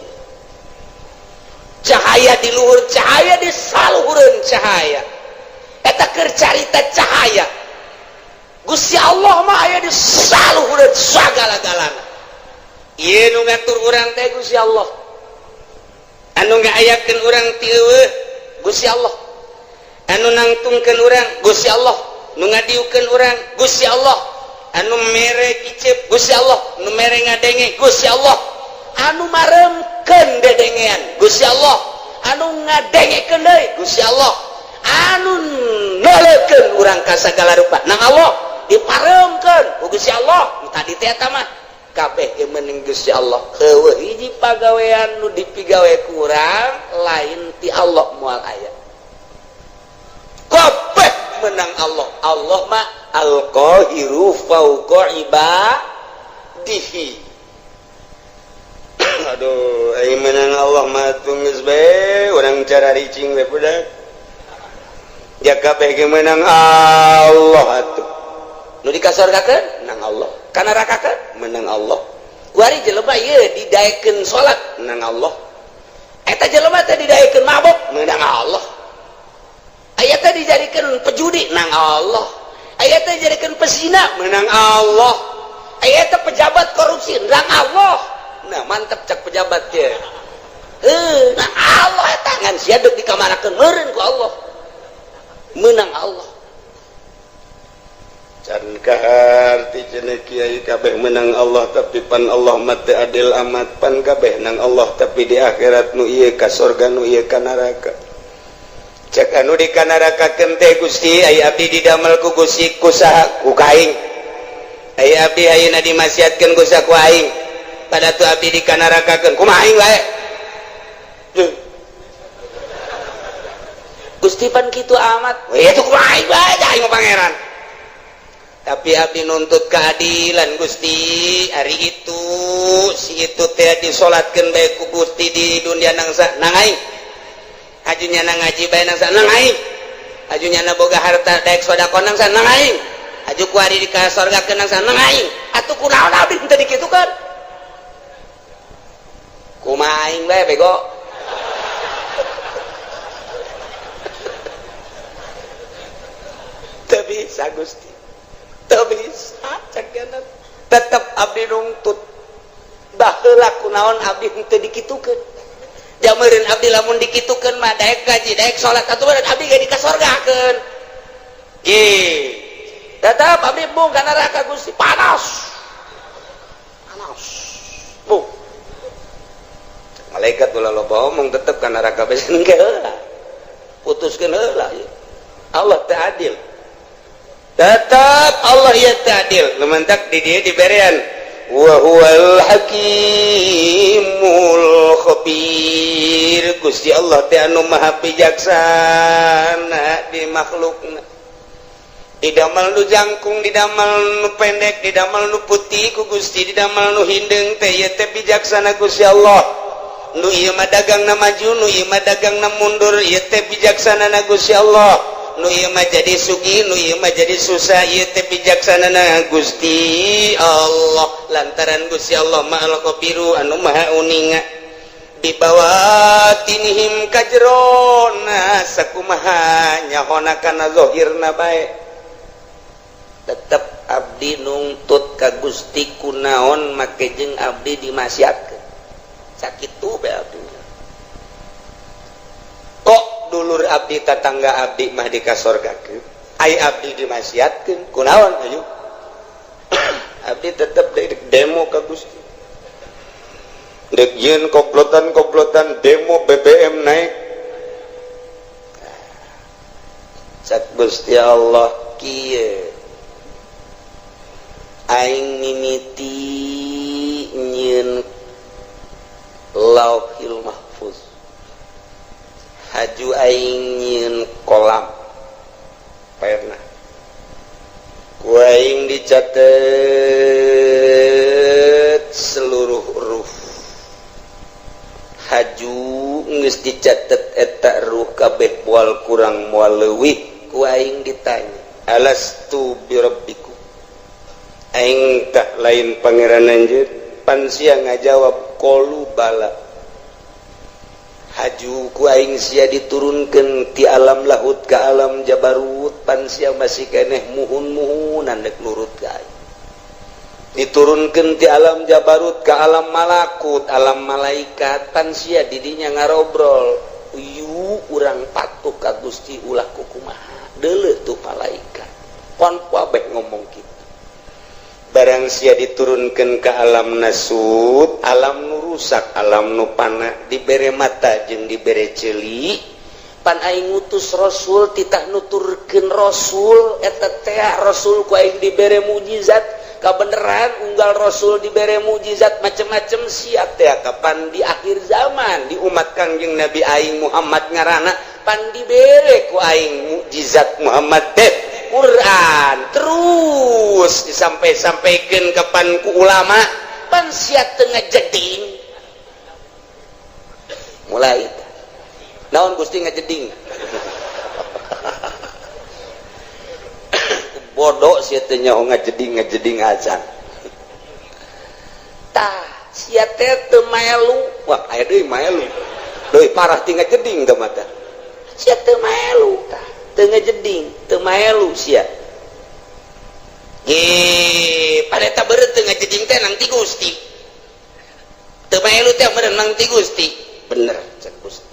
cahaya di luhur cahaya, di saluhureun cahaya. Eta keur carita cahaya. Gusti Allah mah aya di saluhureun sagala-galana. Ieu nu ngatur urang teh Gusti Allah, anu ngaayakeun urang ti eueuh Gusti Allah, anu nangtungkeun urang Gusti Allah, nu ngadiukeun urang Gusti Allah, anu mere icip Gusti Allah, nu mere ngadenge Gusti Allah, anu maremkeun dedengean Gusti Allah, anu ngadengekeun deui Gusti Allah, anu neuleukeun urang ka sagala rupa nang Allah, diparemkeun ku Gusti Allah. Nu tadi teh eta mah kabeh ge mening Gusti Allah. Eueuh hiji pagawean nu dipigawe ku urang lain ti Allah moal aya. Kabeh menang Allah. Allah mah al-qahiru fauqa ibadihi. Aduh, aing menang Allah mah geus bae urang cara ricing we budak. Ja kabeh ge menang Allah atuh. Nu dikasorgakeun nang Allah, ka nerakakeun menang Allah. Kuari jelema ieu didaekeun salat nang Allah. Eta jelema teh didaekeun mabok menang Allah. Aya teh dijadikeun pejudi nang Allah. Aya teh dijadikeun pesina menang Allah. Aya teh pejabat korupsi nang Allah. Nah, mantep cak pejabat ge. Heuh, nang Allah eta ngan sia deuk dikamanakeun meureun ku Allah. Menang Allah. Can kaharti cenah kiai kabeh menang Allah tapi pan Allah mah teu adil amat, pan kabeh nang Allah tapi di akhirat nu ieu ka sorga nu ieu ka neraka. Cek anu di ka nerakakeun teh, Gusti, aya abdi didamel ku Gusti ku saha? Ku kaing. Aya abdi ayeuna dimaksiatkeun ku saha? Ku aing. Pada tu abdi di ka nerakakeun kumaha aing wae. Gusti, pan kitu amat. We itu kumaha aing wae, aing mah pangeran. Tapi abdi nuntut keadilan, Gusti. Hari itu si itu teh disolatkeun bae ku Gusti di dunia nangsa nang aing, hajunya nang ngaji bae nangsa nang aing, hajunya na boga harta daek sedekah nangsa nang aing, haju ku ari di ka sorgakeun nangsa nang aing. Atuh kunaon abdi teu dikitukeun? Kumaha aing bae, bego. Teu bisa, Gusti, teu bisa. Cek tetep abdi nuntut. Baheula kunaon abdi henteu dikitukeun? Jameureun abdi lamun dikitukeun mah daek gaji, daek salat, atuh meureun abdi ge dikasorgakeun. Ih, tetep abdi embung ka neraka, Gusti. Panas panas bu. Malaikat ulah loba omong, tetep ka neraka bae heula, putuskeun heula. Allah teu adil, tetap Allah ya adil. Lementak di dia diberian wa huwal hakimul khabir. Gusti Allah teh anu maha bijaksana di makhlukna, didamel nu jangkung, didamel nu pendek, didamel nu putih ku Gusti, didamel nu hindeung teh ieu teh bijaksana Gusti Allah. Nu ieu mah dagangna maju, nu ieu mah dagangna mundur, ieu teh bijaksana na Gusti Allah. Nu ieu mah jadi sugih, nu ieu mah jadi susah, ieu teh bijaksana na Gusti Allah, lantaran Gusti Allah Maha Khabiru, anu maha uninga. Bibawatinihim kajrona sakumaha nyahona kana zahirna bae. Tetep abdi nungtut ka Gusti, kunaon make jeung abdi dimaksiatkeun? Sakitu bae abdi. Kok dulur abdi, tatangga abdi mah dikasorgakeun, ai abdi dimaksiatkeun kunaon? Ayo abdi tetep demo ka Gusti, dek yeun komplotan-komplotan demo BBM naik. Cak Gusti Allah kieu, aing mimiti nyieun Lauhil Mahfuz, haju aing nyieun kolam pernah ku aing dicatet seluruh huruf. Haju geus dicatet eta ruh kabeh, moal kurang moal leuwih, ku aing ditanya, alastu birabbikum, aing tah lain pangeran anjeun? Pan sia ngajawab qalu bala. Haju ku aing sia diturunkeun ti alam lahut ke alam jabarut, pan sia masih keneh muhun-muhunan dek nurut ka aing. Diturunkeun ti alam jabarut ke alam malakut, alam malaikat, pan sia didinya ngarobrol, "Uyu urang patuh ka Gusti ulah kukumaha, deuleu tuh malaikat." Pon kabeh ngomong kitu. Barang sia diturunkan ke alam nasut, alam nu rusak, alam nu pana, dibere mata jeung dibere ceuli, pan aing ngutus rasul, titah nuturkeun rasul eta teh rasul ku aing dibere mujizat. Kabeneran unggal rasul dibere mujizat macem-macem, sia teh kapan di akhir zaman di umat Kangjeng Nabi aing Muhammad ngaranna, pan dibere ku aing mukjizat Muhammad teh Quran, terus disampai-sampaikan kapan ku ulama, pan sia teu ngajeding. Mulai naon Gusti ngajeding? Bodoh sia teh nyaho ngajeding ngajeding acan. Tah sia teh teu maelu. Wah, aya deui maelu deui, parah ti ngajeding teh mata. Sia teu maelu, tah teu ngajeding, teu maelu sia. Ge pada eta beureut teu ngajeding teh nang ti Gusti, teu maelu teh meureun nang ti Gusti. Bener cek Gusti,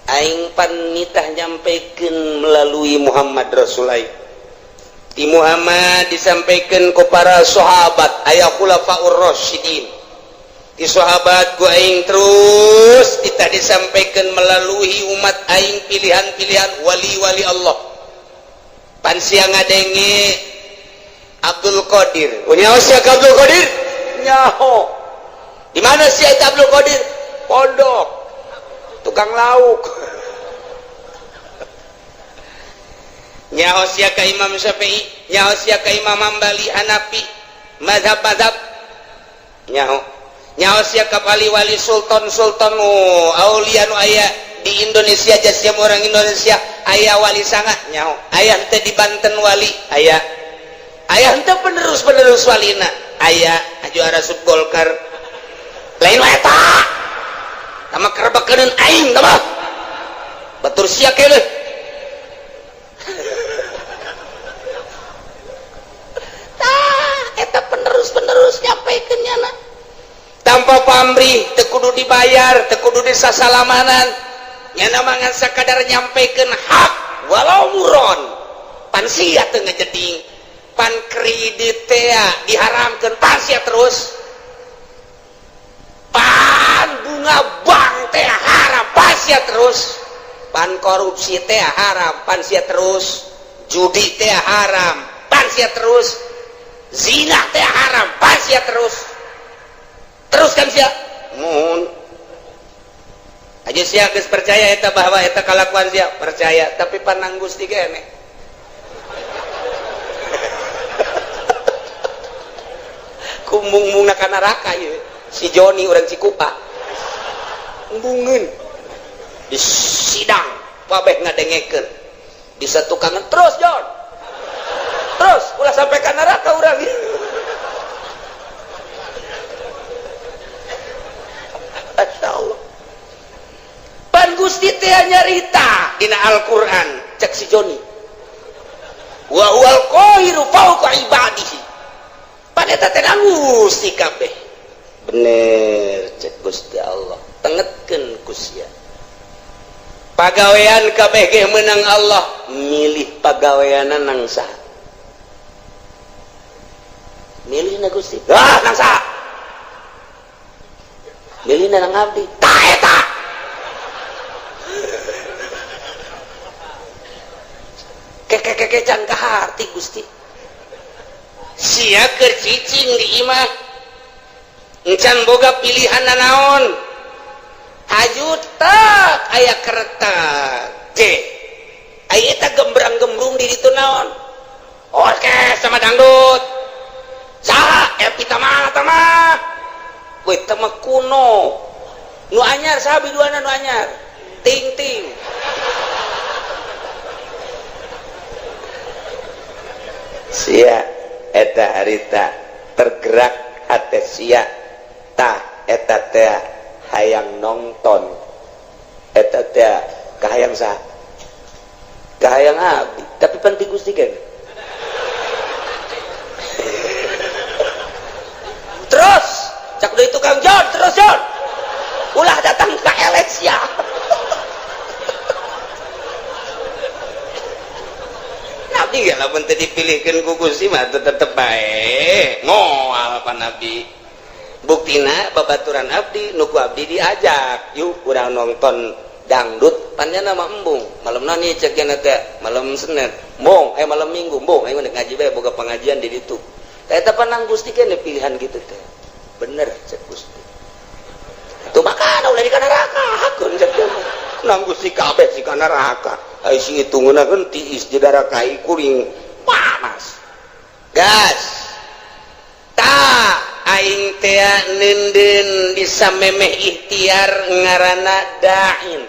aing pan nitah nyampekeun melalui Muhammad Rasul aing. Di Muhammad disampaikan ke para sahabat aya khulafaur rasyidin. Di sahabat ku aing terus kita disampaikan melalui umat aing pilihan-pilihan wali-wali Allah. Pan sia ngadenge Abdul Qadir. Nyaho sia ka Abdul Qadir? Nyaho. Di mana sia eta Abdul Qadir? Pondok. Tukang lauk. Nyaho sia ka Imam Syafi'i, nyaho sia ka Imam Hambali, Hanafi, mazhab-mazhab. Nyaho. Nyaho sia ka wali-wali sultan-sultan aulia nu aya di Indonesia, jasiam orang Indonesia aya wali sanga nyaho. Aya henteu di Banten wali, aya. Aya henteu penerus-penerus walina, aya aju arasup Golkar. Lain wae eta. Tama kerebekeun aing tama. Batur sia keneh. Eta penerus-penerus nyampaikan nyana tanpa pamrih, teu kudu dibayar, teu kudu disasalamanan, nyana mangan sakadar nyampaikan hak walau muron. Pan sia teu ngejeding, pan kredit teh diharamkeun, pan sia terus, pan bunga bank teh haram, pan sia terus, pan korupsi teh haram, pan sia terus, judi teh haram, pan sia terus, zina teh haram, pan sia terus. Terus kan sia mun aja sia geus percaya eta bahwa eta kalakuan sia percaya, tapi panang Gusti keneh. Kumung-mungna ka neraka ieu si Joni urang Cikupa embungeun di sidang kabeh ngadengekeun di satukangan terus Jon terus ulah sampai ka neraka urang. Masya Allah. Pan Gusti teh nyarita dina Al-Qur'an cek si Joni, wa huwal qahiru fawqa ibadihi. Pan eta teh Gusti kabeh bener cek Gusti Allah, tengetkeun ku sia pagawean kabeh ge meunang Allah, milih pagaweanna nang saha, milih na Gusti ah nang saha, milih na nang abdi ta eta. Keke-keke can kaharti Gusti sia keur cicing di imah encan boga pilihan nanaon, haju tak aya kereta C aya eta gembrang-gembrung di ditu naon, orkes sama dangdut saha Epi Tamah tamah we tama kuno nu anyar saha biduana nu anyar ting-ting sia eta harita tergerak hate sia tah eta teh hayang nonton eta teh kahayang saha, kahayang abdi, tapi penting Gusti kan. Terus cak deui tukang Jon, terus Jon ulah datang ka Eleksia. Nabi ge lamun teu dipilihkeun ku Gusti mah tetep bae moal pa Nabi. Buktina babaturan abdi nu ku abdi diajak yuk urang nonton dangdut, panjana mah embung malam nani cek nya teh malam Senin embung, malam Minggu embung, aing ngaji bae boga pengajian di ditu. Eta panang Gusti kene pilihan gitu teh bener cek Gusti tuh makana ulah di kana neraka hakeun cek teh nang Gusti kabeh si kana neraka ai si hitungeuna tiis di darah kai kuring panas gas ta aing teh neunden bisa memeh ikhtiar ngaranna dain.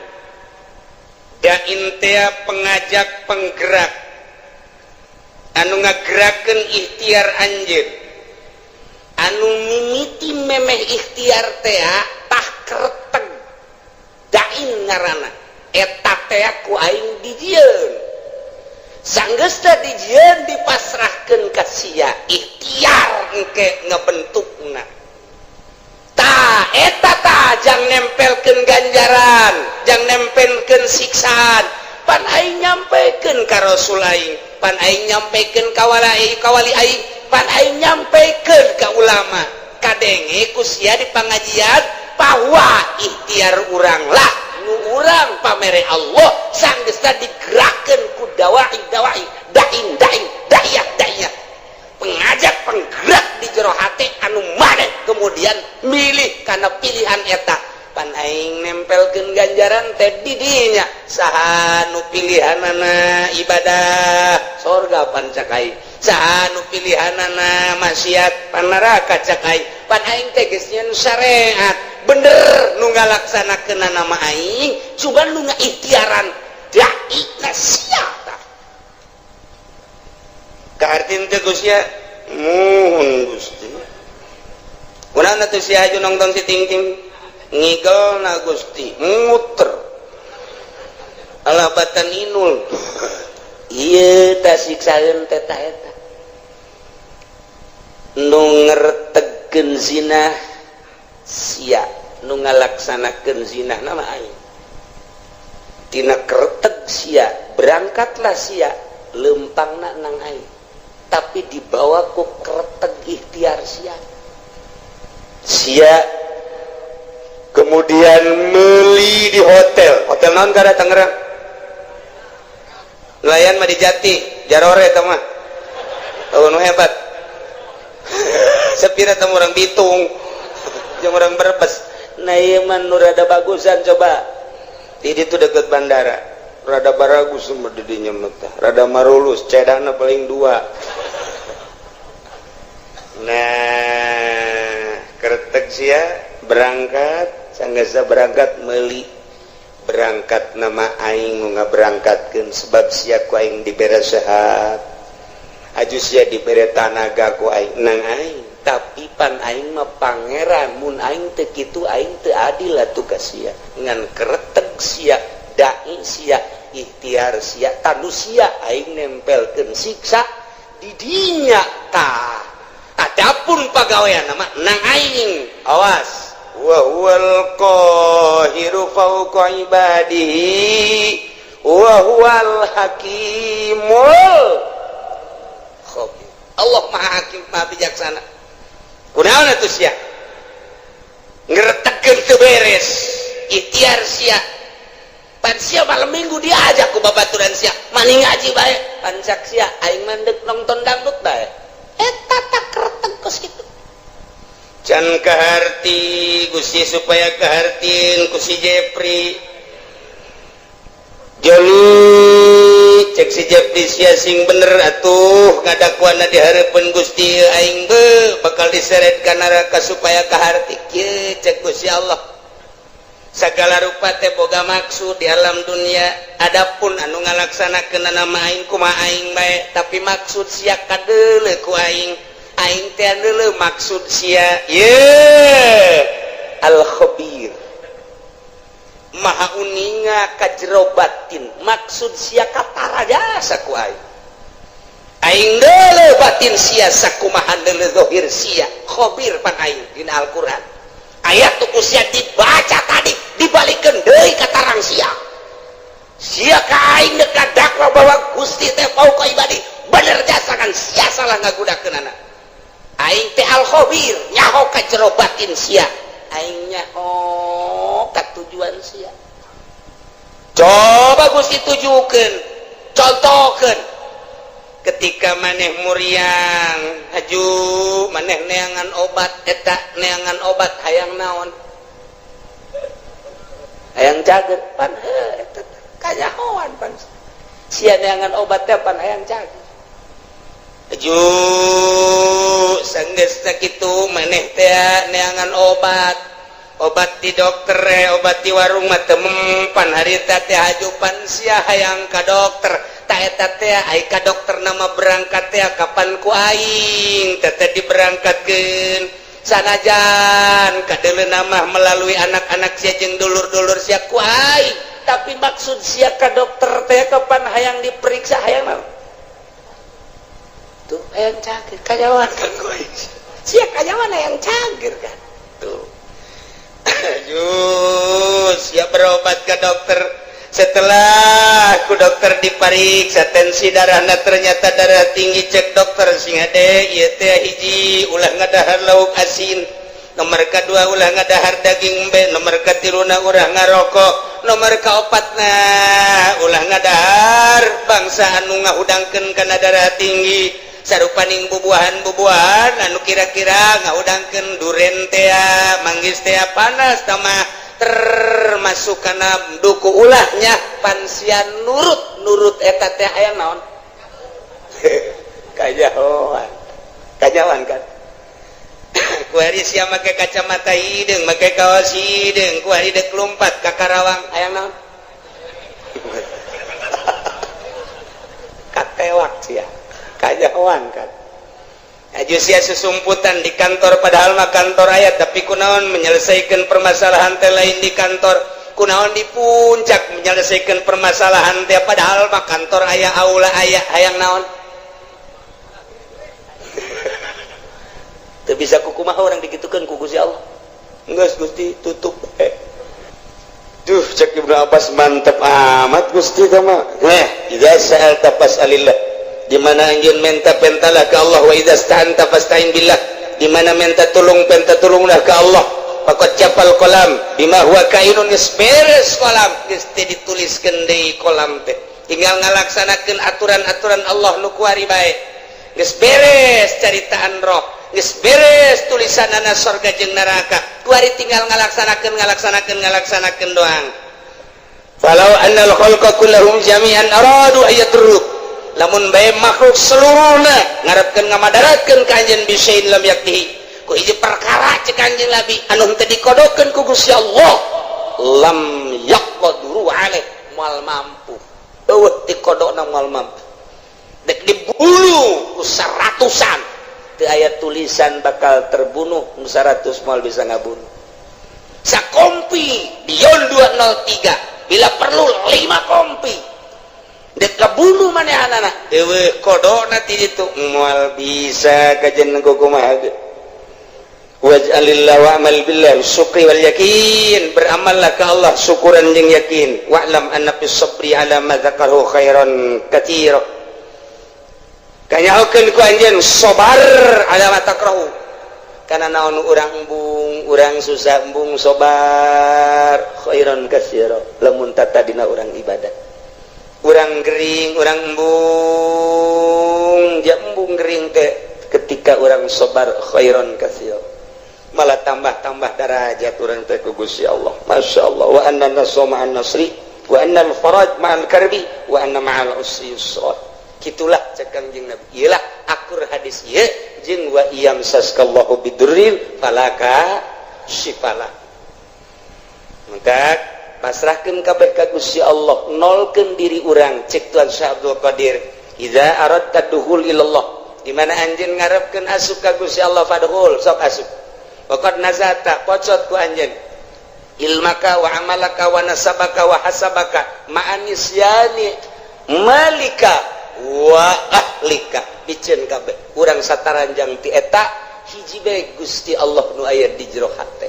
Dain teh pengajak penggerak anu ngagerakeun ikhtiar anjeun, anu mimiti memeh ikhtiar teh tah kerteg dain ngaranna eta teh ku aing dijieun, sanggeusna dijieun dipasrahkeun ka sia ikhtiar engke ngebentukna ta eta ta jang nempelkeun ganjaran, jang nempelkeun siksaan, pan aing nyampekeun ka Rasul aing. Pan aing nyampaikan ka wali, ka wali aing. Pan aing nyampaikan ka ulama. Kadenge ku sia di pengajian bahwa ikhtiar urang lah nu urang pamere Allah sanggeusna digerakkeun ku dawai dawai, dain dain, dayah dayah, pengajak penggerak di jero hate anu maneh kemudian milih karena pilihan eta. Pan aing nempelkeun ganjaran teh di dinya. Saha nu pilihanana ibadah, sorga pan cak aing. Saha nu pilihanana maksiat, pan neraka cak aing. Pan aing teh geus nyieun syariat bener, nu ngalaksanakeun nama aing, cuman nu ngaikhtiaran dai na sia tah. Kahartin teh Gusti? Muhun, Gusti. Kunaon atuh sia haju nongton si Ting Ting? Ngigel na, Gusti, muter. Alah, batan inul. Ieu tah siksaeun teh ta eta. Nu ngertegkeun zina sia, nu ngalaksanakeun zina nama aing. Tina kereteg sia, berangkatlah sia, lempangna nang aing. Tapi dibawa ku kereteg ikhtiar sia. Sia kemudian meli di hotel. Hotel naon kada Tangerang? Nelayan mah di Jati, Jarore eta mah. Oh, nu hebat. Sepira teh orang Bitung. Jeung orang Brebes. Nah, ieu mah nu rada bagusan coba. Di ditu deket bandara. Rada baragus mah di dinya mah teh. Rada marulus, cedana paling dua. Nah, kertek sia berangkat, sanggasa berangkat meli, berangkat nama aing nu ngaberangkatkeun, sebab sia ku aing dibere sehat, aju sia dibere tanaga ku aing nang aing. Tapi pan aing mah pangeran, mun aing teu kitu aing teu adil atuh ka sia. Ngan kereteg sia, dai sia, ikhtiar sia, tanu sia aing nempelkeun siksa di dinya tah. Adapun pagawean nama nang aing, Awas, wa huwal qahiru fawqa ibadihi wa huwal hakimul khabir. Allah Maha Hakim, Maha Bijaksana. Kunaon atuh sia ngeretegkeun teu beres ikhtiar sia? Pan sia malam Minggu diajak ku babaturan sia maning ngaji bae, pan cak sia aing mah deuk nonton dangdut bae. Eta tak kereteg kos kitu. Can kaharti Gusti, supaya kahartin ku si Jepri Joni. Cek si Jepri, sia sing bener atuh ngadakuana di hareupeun Gusti, aing be bakal diseret ka neraka. Supaya kaharti kieu, cek Gusti Allah, segala rupa teh boga maksud di alam dunia. Adapun anu ngalaksanakeun nama aing, kumaha aing bae, tapi maksud sia kadeuleu ku aing. Aing teh deuleu maksud sia. Ye Al Khabir, Maha uninga ka jero batin. Maksud sia katara jasa ku aing. Aing deuleu batin sia sakumaha deuleu zahir sia. Khabir pan aing. Dina Al-Qur'an ayat tuh ku sia dibaca tadi, dibalikeun deui ka tarang sia. Sia ka aing deuk dakwa bahwa Gusti teh fauqa ibadi, bener jasa kan sia salah ngagunakeunana. Aing teh Al Khabir, nyaho ka jero batin sia, aing nyaho ka tujuan sia. Coba Gusti tujukeun, contohkeun ketika maneh muriang, haju maneh neangan obat eta, neangan obat hayang naon? Hayang cager. Pan heuh, eta kanyahoan pan sia neangan obat teh pan hayang cager. Haju sanggeus sakitu maneh teh neangan obat, obat di dokter, obat di warung mah teu mempan harita teh. Haju pan sia hayang ka dokter. Ta eta teh ai ka dokter nama berangkat teh kapan ku aing teh teh diberangkatkeun, sanajan kadeuleu nama melalui anak-anak sia jeung dulur-dulur sia ku aing. Tapi maksud sia ka dokter teh kapan hayang diperiksa, hayang naon tuh? Hayang cager. Kanyahoan kan ku aing sia kanyahoan hayang cager kan tuh. Aduh, siap berobat ke dokter. Setelah ku dokter dipariksa, tensi darahna ternyata darah tinggi. Cek dokter, "Sing hade ieu teh, hiji, ulah ngadahar lauk asin, nomor kedua, ulah ngadahar daging embe, nomor katiluna, ulah ngarokok, nomor kaopatna, ulah ngadahar bangsa anu ngahudangkeun kana darah tinggi, sarupaning bubuahan-bubuahan anu kira-kira ngahudangkeun, duren tea, manggis tea, panas tamah termasuk kana duku, ulahnya." Pan sia nurut nurut eta teh aya naon? Kajahoan, kajawan kan. Kuari sia make kacamata hideung, make kaos hideung, kuari dek lompat ka Karawang, aya naon? Katewak sia, kajahoan kan. Aju sia susumputan di kantor, padahal mah kantor aya, tapi kunaon menyelesaikan permasalahan teh lain di kantor? Kunaon di puncak menyelesaikan permasalahan teh, padahal mah kantor aya, aula aya? Hayang naon? Teu bisa kukumaha orang dikitukeun ku Gusti Allah. Geus, Gusti, tutup eh. Duh, cek Ibnu Abbas, mantep amat Gusti teh mah. Eh, idza sa'alta fas'alillah, di mana anjeun menta, pentalah ke Allah, wa idza sta'anta fasta'in billah, di mana minta tolong, penta tolonglah ke Allah. Faqad japal qalam bima huwa kainun, geus beres kolam, geus teu dituliskeun deui kolam teh, tinggal ngalaksanakeun aturan-aturan Allah nu kuari bae. Geus beres caritaan roh, geus beres tulisanana sorga jeung neraka, kuari tinggal ngalaksanakeun, ngalaksanakeun, ngalaksanakeun doang. Falau annal khalqa kullahum jami'an aradu ayadruk, lamun bae makhluk seluruhna ngarepkeun ngamadaratkeun ka anjeun, bisain lam yaktihi, ku hiji perkara, cek Kanjeng Nabi, anu henteu dikodokeun ku Gusti Allah, lam yaqduru alaih, moal mampu. Eueuh dikodokna moal mampu. Dek dibunuh ku seratusan, teu aya tulisan bakal terbunuh, nu 100 moal bisa ngabunuh. Sakompi Dion 203, bila perlu 5 kompi, dek kabunuh manehanana, eueuh kodokna ti ditu, moal bisa kajen kumaha ge. Waj'alillah wa'mal billah syukri wal yakin, beramallah ke Allah syukuran jeung yakin. Wa'lam anna fis sabri ala ma dzakaru khairan katsira, kanyahokeun ku anjeun sabar ala ma takrahu, kana naon urang embung, urang susah embung, sabar, khairan katsira. Lamun tatadina urang ibadah, urang gering, urang embung, dia embung gering teh, ketika urang sabar, khairan katsira, malah tambah-tambah darajat urang teh ku Gusti Allah. Masya Allah. Wa anna nasra ma'an nasri, wa anna al-faraj ma'al karbi, wa anna ma'al usri yusra. Kitulah cek Kanjeng Nabi. Iyalah akur hadis ieu jeung wa iyam saskallahu bidurrin falaka syifalah. Maka pasrahkeun kabeh ka Gusti Allah, nolkeun diri urang. Cek Tuan Syekh Abdul Qadir, idza aradta dukhul ilallah, di mana anjeun ngarepkeun asup ka Gusti Allah, fadkhul, sok asup. Waqad nazata, pocot ku anjeun, ilmaka wa amalaka wa nasabaka wa hasabaka ma'anisyani malika wa ahlika, piceun kabeh urang sataranjang ti eta hiji bae, Gusti Allah nu aya di jero hate.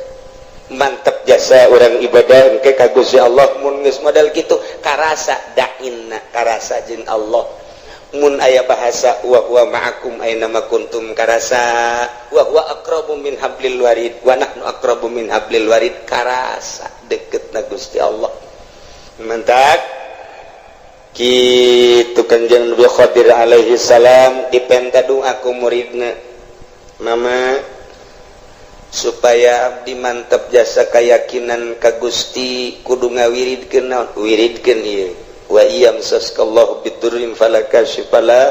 Mantep jasa orang ibadah engke ka Gusti Allah. Mun geus modal kitu, karasa dainna, karasa jeung Allah. Mun aya bahasa wa huwa ma'akum aina ma kuntum, karasa. Wa huwa aqrabu min hablil warid, wa nahnu aqrabu min hablil warid, karasa deketna Gusti Allah. Mantap kitu Kanjeng Nabi Khadir alaihi salam dipenta doa ku muridna, "Mama, supaya abdi mantep jasa keyakinan ka Gusti, kudu ngawiridkeun naon? Wiridkeun ieu: wa iyam saskallahu bidurrin falakashifalah,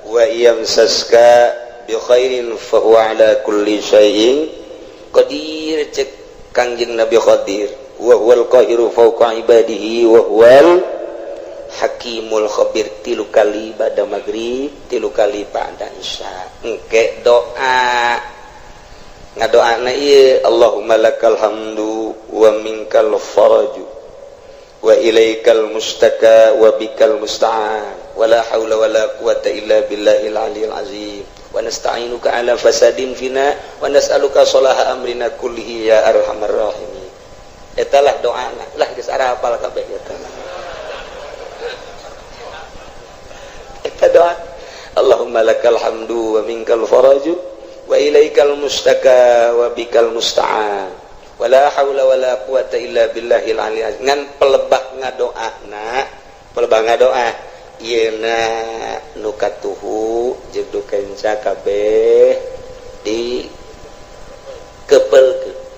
wa iyam saska bi khairin fa huwa ala kulli syai'in qadir." Cek Kangjeng Nabi Khadir, wa huwal qahiru fawqa ibadihi wa huwal hakimul khabir. Tilu kali ba'da maghrib, tilu kali ba'da isya. Engke doa, ngadoana ieu: Allahumma lakal hamdu wa minkal faraju wa ilaikal mustaka wa bikal musta'an, wala haula wala quwata illa billahil aliyil azim, wa nasta'inuka ala fasadin fina, wa nas'aluka salaha amrina kullihi ya arhamar rahimin. Etalah doana lah, geus arapal kabeh eta. Ngadoa, Allahumma lakal hamdu wa minkal faraju wa ilaikal mustaka wa bikal musta'an wala haula wala quwata illa billahil ali. Ngan pelebah ngadoana, pelebah ngadoa ieu na nu katuhu jeung nu kenca kabeh di kepelkeun.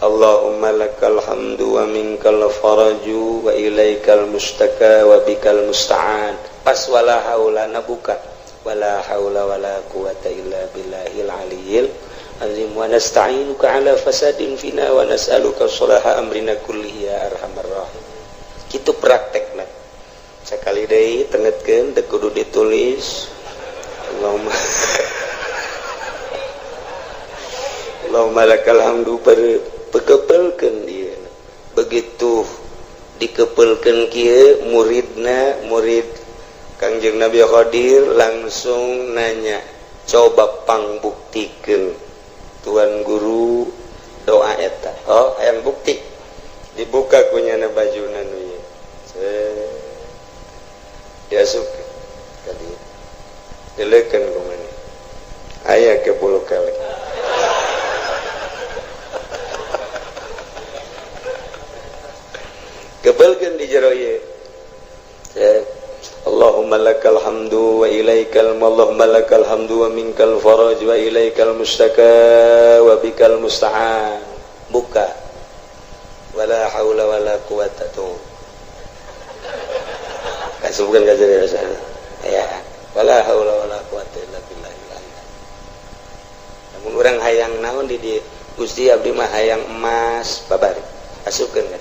Allahumma lakal hamdu wa minkal faraju wa ilaikal mustaka wa bikal musta'an. Pas wala haula na buka, wala haula wala quwata illa billahil aliyil azim wa nasta'inuka ala fasadin fina wa nas'aluka sholaha amrina kullihi ya arhamar rahim. Kitu praktekna. Sakali deui tengetkeun, teu kudu ditulis. Allahumma Allahumma lakal hamdu, pekepelkeun dia. Begitu dikepelkeun kieu, muridna, murid Kangjeng Nabi Khadir langsung nanya, "Coba pangbuktikeun, tuan guru, doa eta." "Oh, hayang bukti." Dibuka kunyana bajuna nu ieu, diasupkeun tadi, dileukeun ku maneh, aya ke bulu kelek. Kebelkeun di jero ieu. Allahumma lakal hamdu wa ilaikal, Allahumma lakal hamdu wa minkal faraj wa ilaikal mustaka wa bikal musta'an. Buka, wala haula wala quwata. Tuh kasubkeun ka jero ya, wala haula wala quwata illa billah. Namun urang hayang naon di dieu? "Gusti, abdi mah hayang emas." Babari asupkeun ka.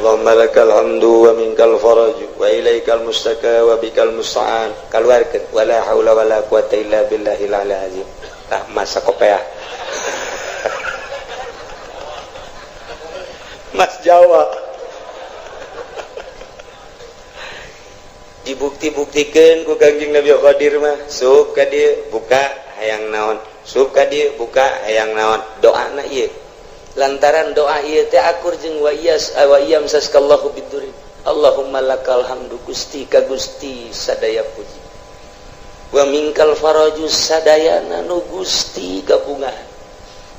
Allahumma lakal hamdu wa minkal faraj wa ilaikal mustaka wa bikal musta'an. Keluarkeun, wala haula wala quwata illa billahil azim. Tah, masa kopea Mas Jawa dibukti-buktikeun ku Kangjeng Nabi Khadir mah. Sup ka dieu, buka, hayang naon? Sup ka dieu, buka, hayang naon? Doana ieu, lantaran doa ieu teh akur jeung wa iyas wa iyam saskallahu biduri. Allahumma lakal hamdu, Gusti, ka Gusti sadaya puji, wa minkal faraju, sadayana nu Gusti gabungan,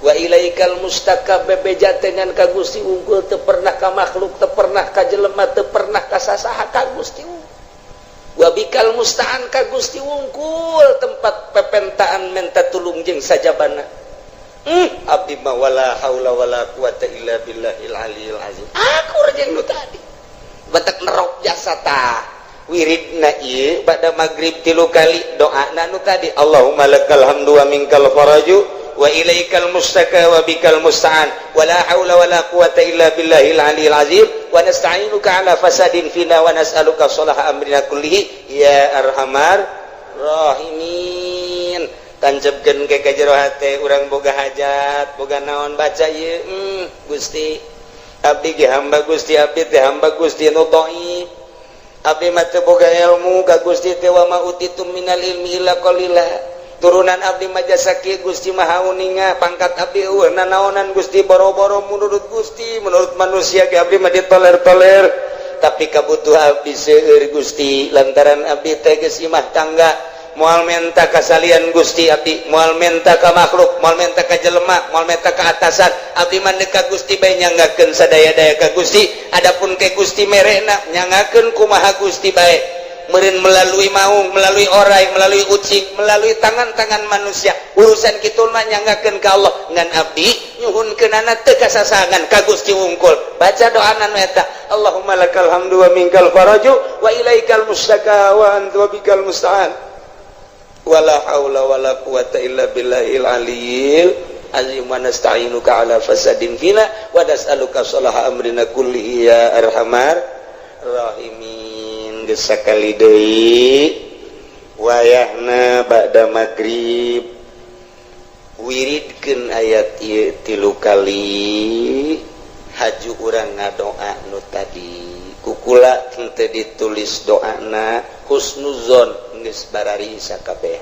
wa ilaikal mustaka, bebeja dengan ka Gusti unggul, teu pernah ka makhluk, teu pernah ka jelema, teu pernah ka sasaha, ka Gusti. Wa bikal musta'an, ka Gusti wungkul tempat pepentaan menta tulung jeung sajabana. Abdi mah wala haula wala quwata illa billahil aliyil azim. Akur jeung nu tadi. Batak nerok jasa tah. Wiridna ieu pada maghrib tilu kali, doana nu tadi, Allahumma lakal hamdu wa minkal faraju wa ilaikal mustaka wa bikal musta'an wala haula wala quwata illa billahil aliyil azim wa nasta'inuka ala fasadin fina wa nas'aluka sholaha amrina kullihi ya arhamar rahimin. Tancapkeun ke ka jero hate urang, boga hajat, boga naon, baca ieu. Gusti, abdi ge hamba Gusti, abdi teh hamba Gusti nu dhaif, abdi mah teu boga ilmu ka Gusti teh, wa ma utitum minal ilmi illa qalila. Turunan abdi mah jasa kieu, Gusti Maha Uninga, pangkat abdi eueuh nanaonan, Gusti, boro-boro menurut Gusti, menurut manusia ge abdi mah ditoler-toler. Tapi kabutuh abdi seueur, Gusti, lantaran abdi teh geus imah tangga, moal menta kasalian Gusti, abdi moal menta ka makhluk, moal menta ka jelema, moal menta ka atasan. Abdi mah ka Gusti bae, nyanggakeun sadaya-daya ka Gusti. Adapun ke Gusti merena, nyanggakeun kumaha Gusti bae meureun, melalui maung, melalui orai, melalui ucing, melalui tangan-tangan manusia. Urusan kitu mah nyanggakeun ka Allah. Ngan abdi nyuhunkeunana teu kasasangan, ka Gusti wungkul. Baca doana nu eta, Allahumma lakal hamdu wa minkal faraju wa ilaikal mustaka wa anta wa bikal musta'an wala haula wala quwata illa billahil aliyil azim wa nasta'inuka ala fasadin fina wa nas'aluka sholaha amrina kullihi ya arhamar rahimin. Geus sakali deui, wayahna ba'da maghrib, wiridkeun ayat ieu tilu kali, haju urang ngadoa nu tadi. Kukula henteu ditulis doana, husnuzon geus bararisa kabeh.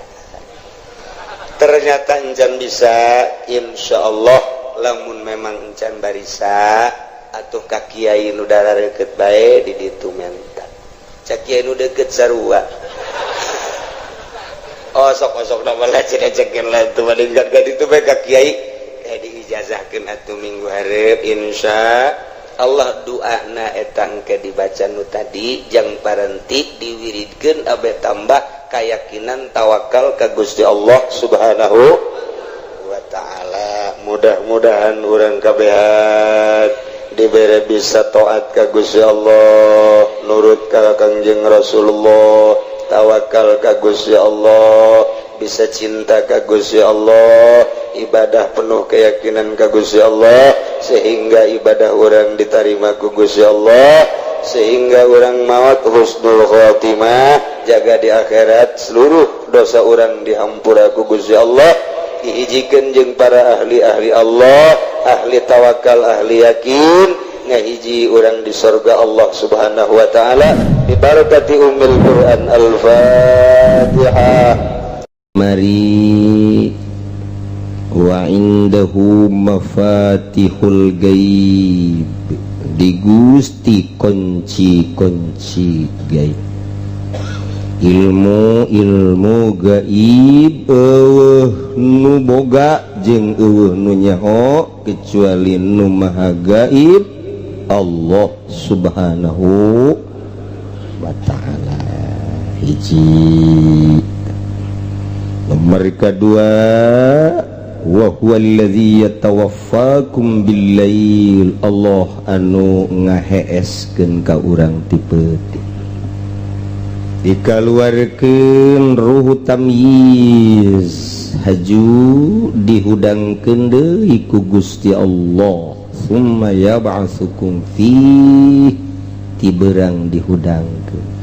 Ternyata encan bisa. Insyaallah lamun memang encan barisa atuh ka kiai nu deket bae di ditu menta. Cak kiai nu deket sarua. Oh, sok-sok nama lah cenah cekeun lah tuh bandingkan ka ditu bae ka kiai kayak diijazahkeun atuh minggu hareup, insya Allah. Doana eta engke dibaca nu tadi, jang parenti diwiridkeun abe tambah keyakinan, tawakal ka Gusti Allah Subhanahu wa Ta'ala. Mudah-mudahan urang kabehan dibere bisa taat ka Gusti Allah, nurut ka Kangjeng Rasulullah, tawakal ka Gusti Allah, bisa cinta ka Gusti Allah, ibadah penuh keyakinan ka Gusti Allah, sehingga ibadah urang diterima ku Gusti Allah, sehingga urang maut husnul khotimah, jaga di akhirat seluruh dosa urang dihampura ku Gusti Allah, dihijikeun jeung para ahli-ahli Allah, ahli tawakal, ahli yakin, ngahiji urang di surga Allah Subhanahu wa Ta'ala, bibarakati ummil Quran. Al-Fatihah. Mari. Wa indahu mafatihul gaib, di Gusti kunci-kunci gaib, ilmu ilmu gaib. Euweuh nu boga jeung euweuh nu nyaho kecuali nu maha gaib, Allah Subhanahu wa Ta'ala. Hiji. Nomor kedua, wa huwa allazi yatawaffakum bil-lail, Allah anu ngaheeskeun ka urang ti peuting, dikaluarkeun ruhu tamyiz, haju dihudangkeun deui ku Gusti Allah, summa yab'atsukum fi, ti beurang dihudangkeun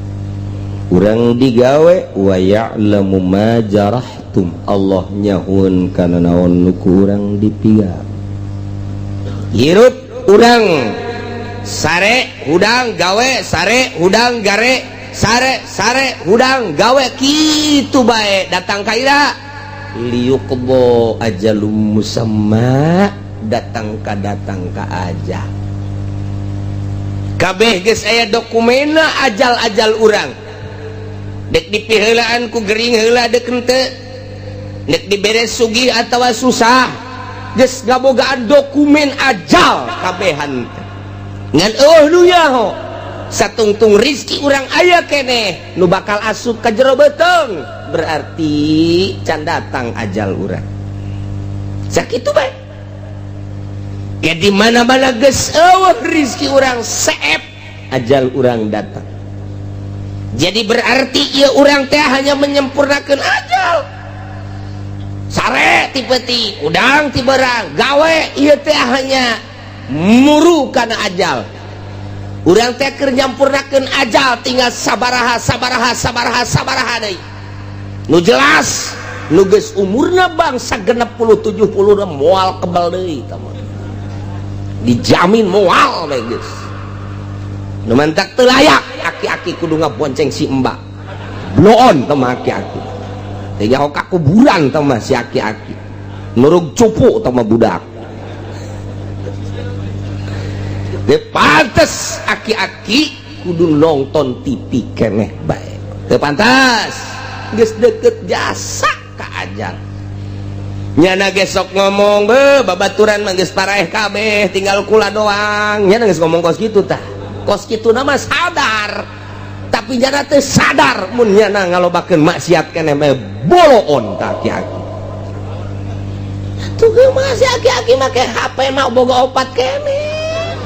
urang digawe, wa ya'lamu ma jarahtum, Allah nyahoeun kana naon nu ku urang dipigawe. Hirup urang sare hudang gawe, sare hudang gare, sare sare hudang gawe, kitu bae. Datang kaira liyuqdha ajalum musamma, datang ka datang ka aja kabeh geus aya dokumena ajal-ajal urang. Dek dipiheulaan ku gering heula, dek henteu, dek dibere sugih atawa susah, geus ngabogaan dokumen ajal kabehan. Ngan euweuh nu nyaho. Satungtung rizki urang aya keneh nu bakal asup ka jero beuteung, berarti can datang ajal urang. Sakitu bae. Ya, di mana-mana geus euweuh rizki urang, seep ajal urang datang. Jadi berarti ya urang teh hanya menyempurnakan ajal. Sare ti peuting, hudang ti beurang gawe, ieu teh hanya muru kana ajal. Urang teh keur nyampurnakeun ajal, tinggal sabaraha, sabaraha, sabaraha, sabaraha deui. Nu jelas nu geus umurna bangsa 60 70 moal kebal deui tah mah. Dijamin moal we geus. Nu mantak teu layak aki-aki kudu ngabonceng si mbak bloon tah mah. Aki-aki teh nyaho ka kuburan tah mah, si aki-aki nurug cupu tah mah. Budak teu pantes aki-aki kudu nonton TV keneh bae, teu pantas, geus deket jasa ka ajal. Nyana ge sok ngomong, "Be, babaturan mah geus paraeh kabeh, tinggal kula doang." Nyana geus ngomong kos kitu tah. Kos kitu nama sadar, tapi nyana teu sadar mun nyana ngalobakeun maksiat keneh bae. Boloon tah aki-aki. Tuh masih aki-aki make HP mah boga opat keneh.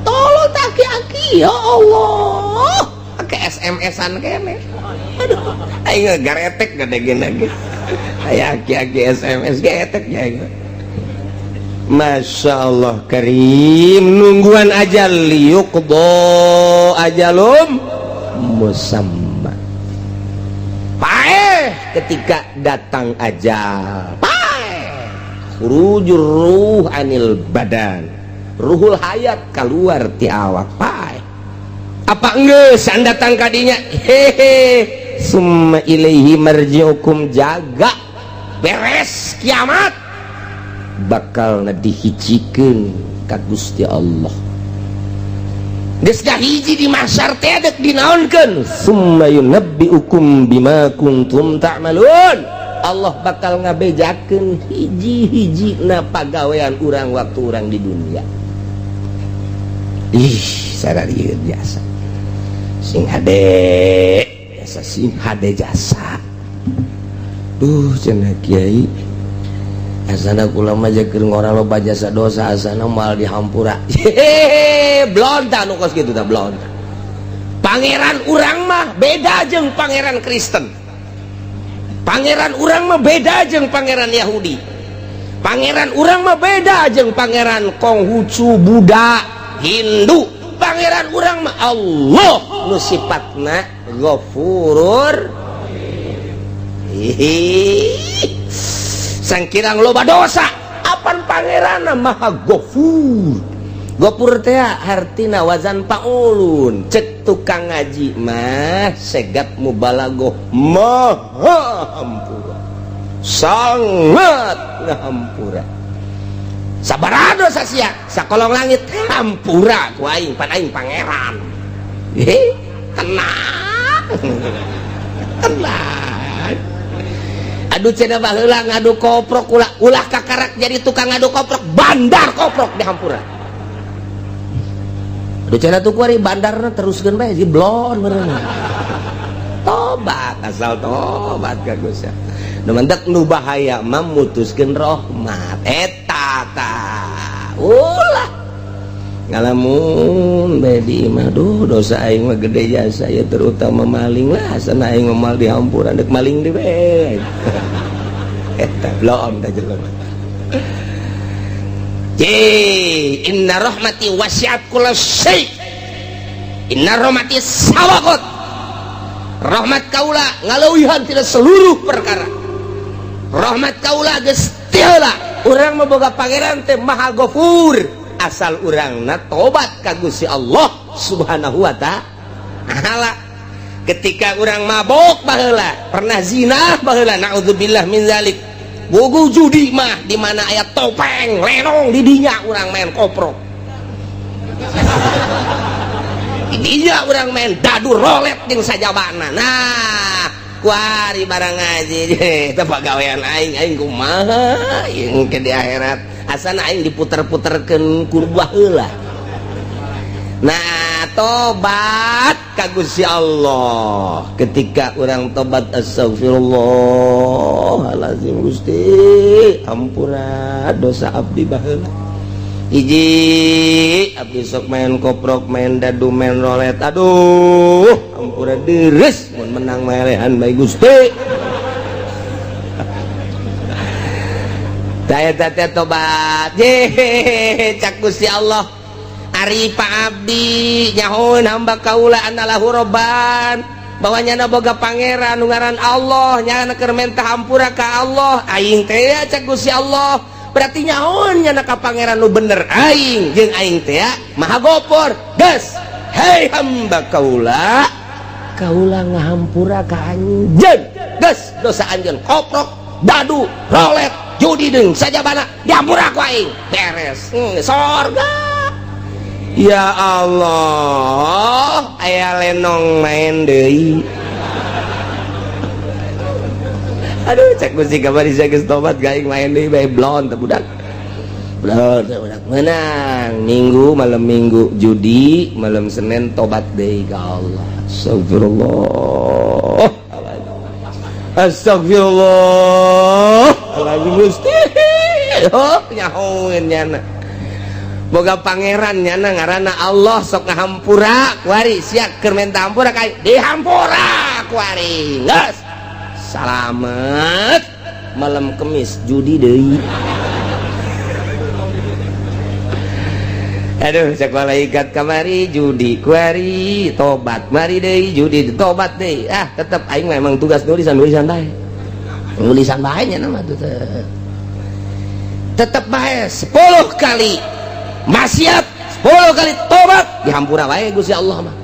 Tolong tah aki-aki, ya Allah, make SMS-an keneh. Aduh, aing garetek gede gini. Aya aki-aki SMS getek ya. Masya Allah Karim, nungguan ajal, liyuqdha ajalum musamma. Paeh ketika datang ajal, paeh khurujur ruh anil badan, ruhul hayat keluar ti awak, paeh. Apa geus datang kadinya? Hehe, summa ilaihi marji'ukum. Jaga beres kiamat bakal dihijikeun ka Gusti Allah. Geus hiji di mahsyar teh dek dinaonkeun, summa yunabbiukum bima kuntum ta'malun. Allah bakal ngabejakeun hiji-hiji na pagawean urang waktu urang di dunia. Ih, sararieun jasa sing hade jasa, sing hade jasa. Duh, cenah kiai, asana kula mah keur ngora loba jasa dosa, asana moal dihampura. Hehehe, blonta nu kos kitu tah, blonta. Pangeran urang mah beda jeung pangeran Kristen, pangeran urang mah beda jeung pangeran Yahudi, pangeran urang mah beda jeung pangeran Konghucu, Buddha, Hindu. Pangeran urang mah Allah nu sifatna Ghafurur. Hihi, sangkirang loba dosa apan pangeran maha Ghafur. Ghafur teh hartina wazan paulun, cek tukang ngaji mah segat mubalagoh, maha hampura, sangat ngahampura. Sabaraha dosa sia sakolong langit hampura ku aing, pan aing pangeran. Hehe, tenang tenang. Aduh, cenah baheula ngadu koprok, ulah ulah kakarak jadi tukang ngadu koprok, bandar koprok dihampura. Aduh, cenah tuh kuari bandarna teruskeun bae si blon meureun. Tobat, asal tobat ka Gusti. Nu mentek nu bahaya mah mutuskeun rahmat eta tah. Ulah ngalamun bae di imah, duh dosa aing mah gede jasa ya, terutama maling lah, asana aing mah moal dihampura, dek maling deui bae. Eta blon tah jelema. Inna rahmati wasi'at kulla syai'. Inna rahmati sabaqat. Rahmat kaula ngaleuwihan tina seluruh perkara. Rahmat kaula geus ti heula. Urang mah boga pangeran teh Maha Ghafur. Asal urangna tobat ka Gusti Allah Subhanahu wa Ta'ala. Ketika urang mabok baheula, pernah zina baheula, naudzubillah min zalik. Bogo judi mah di mana aya topeng lenong di dinya urang main koprok. Di dinya urang main dadu rolet jeung sajabana. Nah, kuari barang ngaji eta pagawean aing, aing kumaha jeung ke di akhirat. Asana aing diputer-puterkeun ku baheula. Nah, tobat ka Gusti Allah. Ketika urang tobat, astagfirullahalazim, Gusti ampura dosa abdi baheula. Hiji abdi sok main koprok, main dadu, main rolet. Aduh, ampura deres mun menang melehan bae Gusti. Tah eta teh tobat. Ye, cak Gusti Allah. Ari Pak Abdi nyahoeun hamba kaula anallahu robban, bahwa nyana boga pangeran nu ngaran Allah, nyana keur menta hampura ka Allah. Aing teh cak Gusti Allah, berarti nyahoeun nyana ka pangeran nu bener aing jeung aing teh maha gopor. Geus, hei hamba kaula, kaula ngahampura ka anjeun. Geus dosa anjeun koprok, dadu, rolet, judi deung sajabana dihampura ku aing. Beres. Sorga. Ya Allah, aya lenong main deui. Aduh, cek Gusti kamari geus tobat gaing main deui bae blon teh budak. Blon teh budak menang. Minggu malam Minggu judi, malam Senin tobat deui ka Allah. Astagfirullah. Astagfirullah. Lagi Gusti. Oh, nyahoeun nyana. Boga pangeran nyana ngaranna Allah sok ngahampura kuari sia keur menta hampura ka dihampura kuari. Geus. Salamet malam Kemis judi deui. Aduh, cek malaikat kamari judi kuari tobat mari deui judi tobat deui. Ah, tetep aing memang tugas nulisan-nulisan bae. Nulisan bae nya mah tetep. Tetep bae 10 kali maksiat, 10 kali tobat dihampura bae Gusti Allah mah.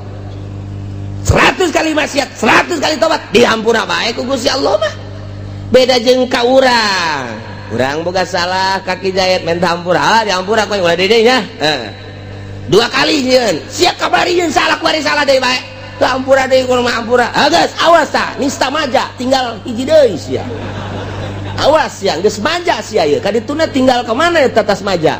100 kali maksiat, 100 kali tobat dihampura bae ku Gusti Allah mah. Beda jeung ka urang. Urang boga salah kaki jayat menta hampura, ah dihampura ku ulah deui nya. Heeh. Dua kali nyieun. Sia kabari nyieun salah kuari salah deui bae. Teu ampura deui kudu mah ampura. Geus awas tah, nista maja tinggal hiji deui sia. Awas sia, geus maja sia ieu. Kadituna tinggal ka mana eta tas maja?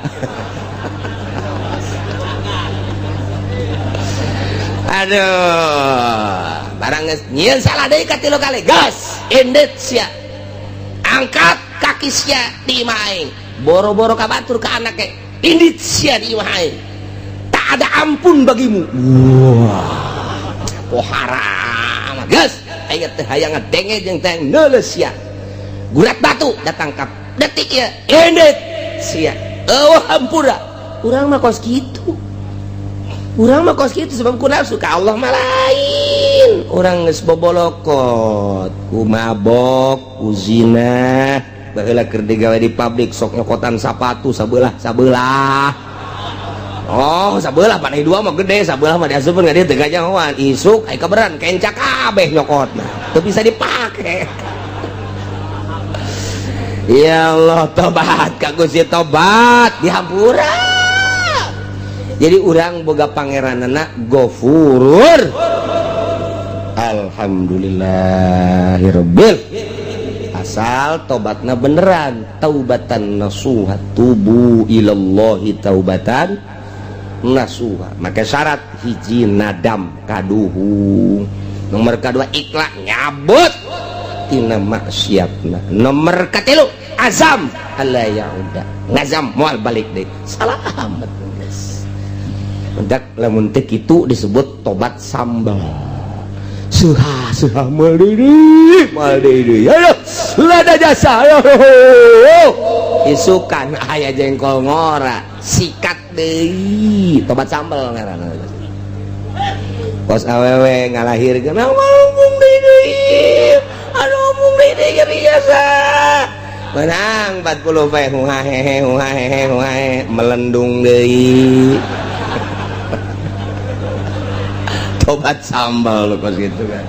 Aduh, barang geus nyieun salah deui ka tilu kali. Geus, indit sia. Angkat kaki sia di imah aing. Boro-boro ka batur ka anak ge. Indit sia di imah aing. Tak ada ampun bagimu. Wah, oh haram. Geus, aing teh hayang ngadenge jeung teh neuleus sia. Gurat batu datangkap detik ieu. Indit sia. Eueuh hampura. Urang mah kos kitu. Urang mah kos kitu sebab ku nafsu ka Allah mah lain. Urang geus bobolokot, ku mabok, ku zina. Baheula keur digawe di pabrik sok nyokotan sapatu sabelah sabelah. Oh, sabelah panai dua mah gede, sabelah mah diasupkeun ka dieu teu gajahoan. Isuk aya kaberan kenca kabeh nyokotna. Teu bisa dipake. Ya Allah, tobat ka Gusti tobat dihampura. Jadi urang boga pangeranana Gofurur. Alhamdulillahirabbil. Asal tobatna beneran, taubatan nasuha, tubu ilallahi taubatan nasuha. Maka syarat hiji nadam kaduhung, nomor kedua ikhlas nyabut tina maksiatna, nomor katilu azam alla yauda, ngazam moal balik deui. Salamet geus. Mendak lamun teu kitu disebut tobat sambal. Suha suha moal deui ayo lada jasa ayo isukan aya jengkol ngora sikat deui tobat sambal ngaranna. Kos awewe ngalahirkeun ngomong deui aduh ngomong deui ge biasa menang 40 poe huhahehe huhahehe huhahe melendung deui. Tobat sambal kos gitu kan.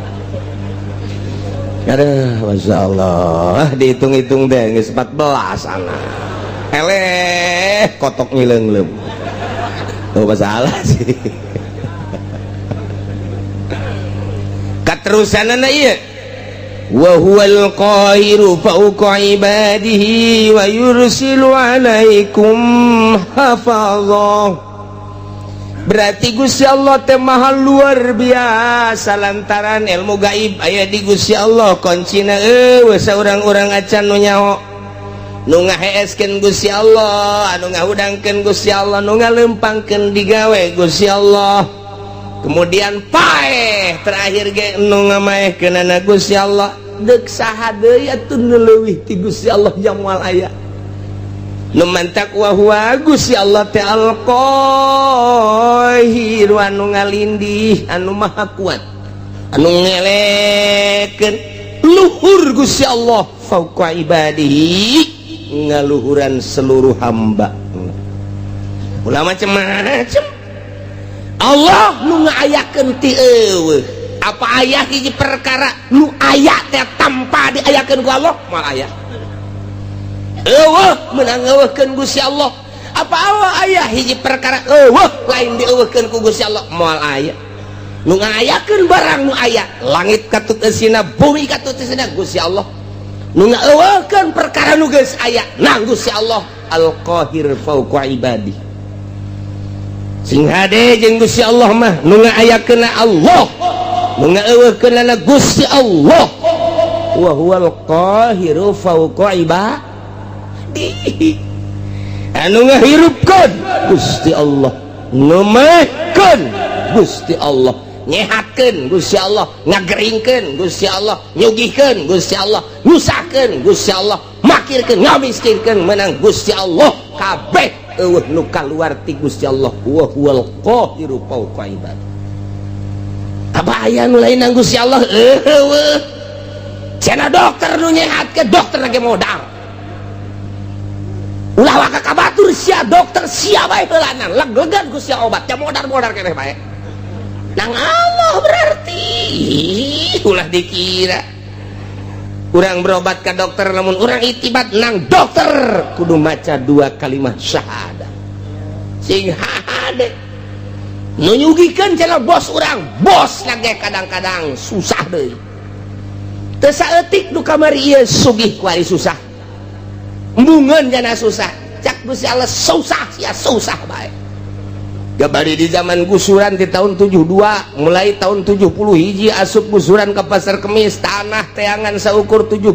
Aduh, Masya Allah, dihitung-hitung deh, geus 14 anak. Eleh, kotok ngileung-leum. Oh, masalah sih. Katerusanana ieu. Wa huwal qahiru fawqa ibadihi wa yursilu alaikum hafazah. Berarti Gusti Allah teh maha luar biasa lantaran ilmu gaib aya di Gusti Allah kuncina eueuh saurang-urang acan nu nyaho nu ngaheeskeun Gusti Allah anu ngahudangkeun Gusti Allah nu ngalempangkeun digawe Gusti Allah kemudian paeh terakhir ge nu ngamaehkeunana Gusti Allah deuk saha deui atuh nu leuwih ti Gusti Allah jang moal aya. Nu mantak wa huwa Gusti Allah teh al-Qahir anu ngalindih anu maha kuat anu ngelekeun luhur Gusti Allah fauqa ibadihi ngaluhuran seluruh hamba. Ulah macem-macem Allah nu ngaayakeun ti eueuh apa aya hiji perkara nu aya teh tanpa diayakeun ku Allah moal aya. Eueuh meunang eueuhkeun Gusti Allah apa Allah aya hiji perkara eueuh lain dieueuhkeun ku Gusti Allah moal aya. Nu ngayakeun barang nu aya langit katut eusina bumi katut eusina Gusti Allah. Nu ngaeueuhkeun perkara nu geus aya nang Gusti Allah Al-Qahir fauqa ibadi. Sing hade jeung Gusti Allah mah nu ngaayakeunna Allah nu ngaeueuhkeunna Gusti Allah wa huwal qahiru fauqa ibadi. Anu ngahirupkeun Gusti Allah ngemehkeun Gusti Allah nyehatkeun Gusti Allah ngageringkeun Gusti Allah nyugihkeun Gusti Allah nyusahkeun Gusti Allah makirkeun ngamiskinkeun menang Gusti Allah kabeh eueuh nu kaluar ti Gusti Allah wa huwal qahiru fauqa ibad. Apa aya nu lain nang Gusti Allah eueuh cenah dokter nu nyehatkeun dokter ge modal ulah waka ka batur sia dokter sia bae heulanan leg-legan ku sia obat nya modar-modar keneh bae nang Allah berarti ulah dikira urang berobat ka dokter lamun urang itibat nang dokter kudu maca dua kalimat syahadat sing hade Nu nyugihkeun cenah bos urang, bos lagi kadang-kadang susah deui. Teu saeutik nu kamari ieu sugih kuari susah. Embungeun jana susah. Cak Gusti Allah susah sia susah bae. Gabari di zaman gusuran di tahun 72, mulai tahun 70 hiji asup gusuran ke Pasar Kemis, tanah teangan saukur 75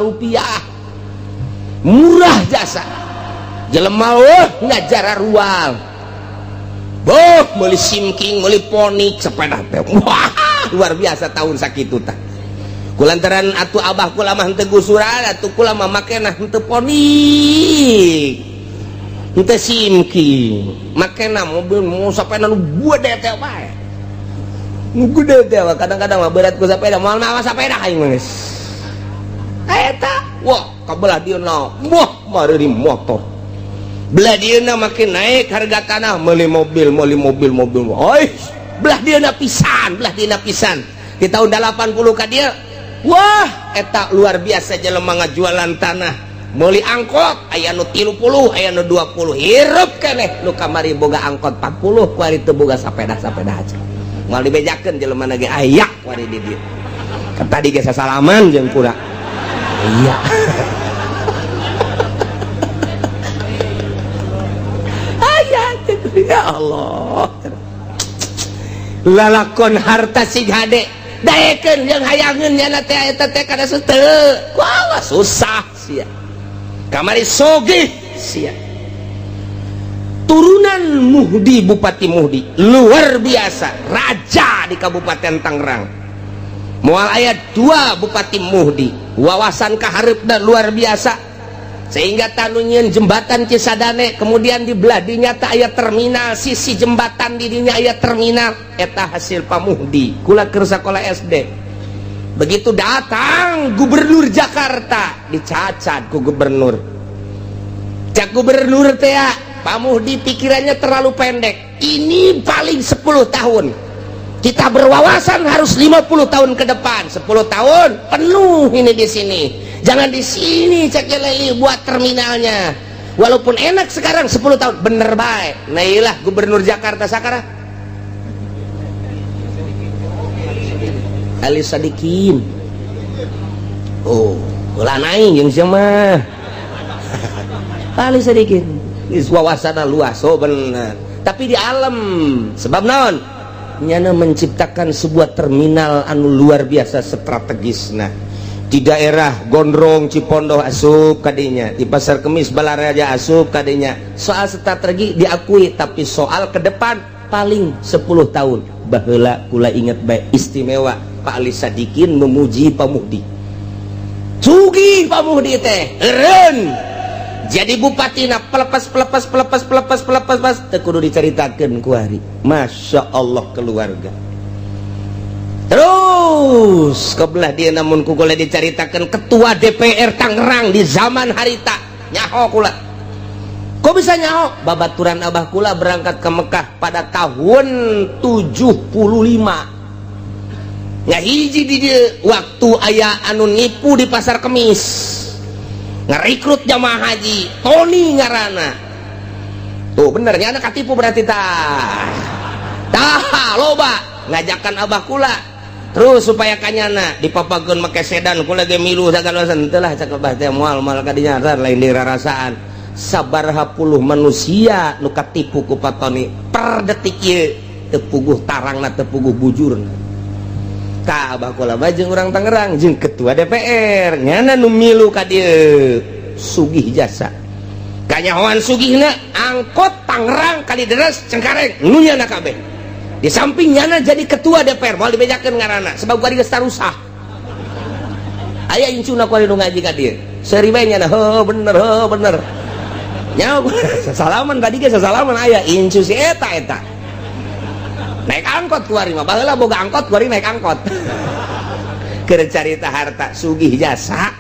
rupiah. Murah jasa. Jelema weh ngajar ruang. Boh, meuli simking, meuli ponik, sepeda teh. Wah, luar biasa tahun sakitu tah. Kulantaran atuh abah kula mah henteu gusuran, atuh kula mah makena henteu ponik. Henteu simking. Makena mobil mau sepeda nu gede teh bae. Nu gede teh kadang-kadang mah berat ku sepeda, moal mawa sepeda aing mah geus. Eta, wah, kabelah dieuna. Wah, mari motor. Belah dieuna makin naik harga tanah, meuli mobil, meuli mobil, mobil. Oi, belah dieuna pisan, belah dieuna pisan. Di tahun 80 ka dieu, wah, eta luar biasa jelema ngajualan tanah. Meuli angkot aya nu 30, aya nu 20. Hirup keneh nu kamari boga angkot 40, kuari teu boga sapeda-sapeda aja. Moal dibejakeun jelema ge aya kuari di dieu. Kan tadi ge sasalaman jeung kura. Iya. Ya Allah, lalakon harta sig hade daekeun jeung hayangeun nyana teh eta teh kada teu. Wah, susah sia. Kamari sogih sia. Turunan Muhdi, Bupati Muhdi luar biasa, raja di Kabupaten Tangerang. Moal aya 2 Bupati Muhdi, wawasan kahareupna luar biasa. Sehingga tanu nyieun jembatan Cisadane, kemudian di belah dinya teh aya terminal, sisi jembatan di dinya aya terminal, eta hasil Pamuhdi. Kula keur sakola SD. Begitu datang gubernur Jakarta, dicacat ku gubernur. Cak gubernur teh, Pamuhdi pikirannya terlalu pendek. Ini paling 10 tahun. Kita berwawasan harus 50 tahun ke depan. 10 tahun penuh ini di sini. Jangan di sini cek leli buat terminalnya. Walaupun enak sekarang 10 tahun bener baik. Nah iyalah gubernur Jakarta sekarang Ali Sadikin. Oh, ulah naik jeung sia mah. Ali Sadikin. Wawasanna luas, oh bener. Tapi di alam sebab naon? Nyana menciptakan sebuah terminal anu luar biasa strategisna. Di daerah Gondrong Cipondoh asup kadinya, di Pasar Kemis Balaraja asup kadinya. Soal strategi diakui, tapi soal ke depan paling 10 tahun. Baheula kula inget bae istimewa Pak Ali Sadikin memuji Pak Muhdi. Sugih Pak Muhdi teh eureun. Jadi bupatina pelepas pelepas pelepas pelepas pelepas pas teu kudu dicaritakeun ku hari. Masya Allah keluarga. Terus kebelah dia namun ku kula dicaritakeun ketua DPR Tangerang di zaman harita nyaho kula. Kok bisa nyaho? Babaturan abah kula berangkat ke Mekah pada tahun 75. Ngahiji di dieu waktu aya anu nipu di Pasar Kemis. Ngerekrut jamaah haji Tony ngarana. Tuh bener nya anak katipu berarti tah. Tah loba ngajakan abah kula. Terus supaya kanyana dipapakeun make sedan kula ge milu sagala teu lah cak abah teh moal moal kadinya lain dirarasaan. Sabaraha puluh manusia nu katipu ku Pak Tony per detik ieu teu puguh tarangna teu puguh bujurna. Ka abah kula mah jeung urang Tangerang jeung ketua DPR nyana nu milu ka dieu sugih jasa. Kanyahoan sugihna angkot Tangerang Kalideres Cengkareng nu nyana kabeh. Di samping nyana jadi ketua DPR moal dibejakeun ngaranna sebab kuari geus tarusah. Aya incuna kuari nu ngaji ka dieu. Seuri bae nyana heuh bener heuh bener. Nyaho sasalaman tadi ge sasalaman aya incu si eta eta. Naik angkot kuari mah baheula boga angkot kuari naik angkot. Keur carita harta sugih jasa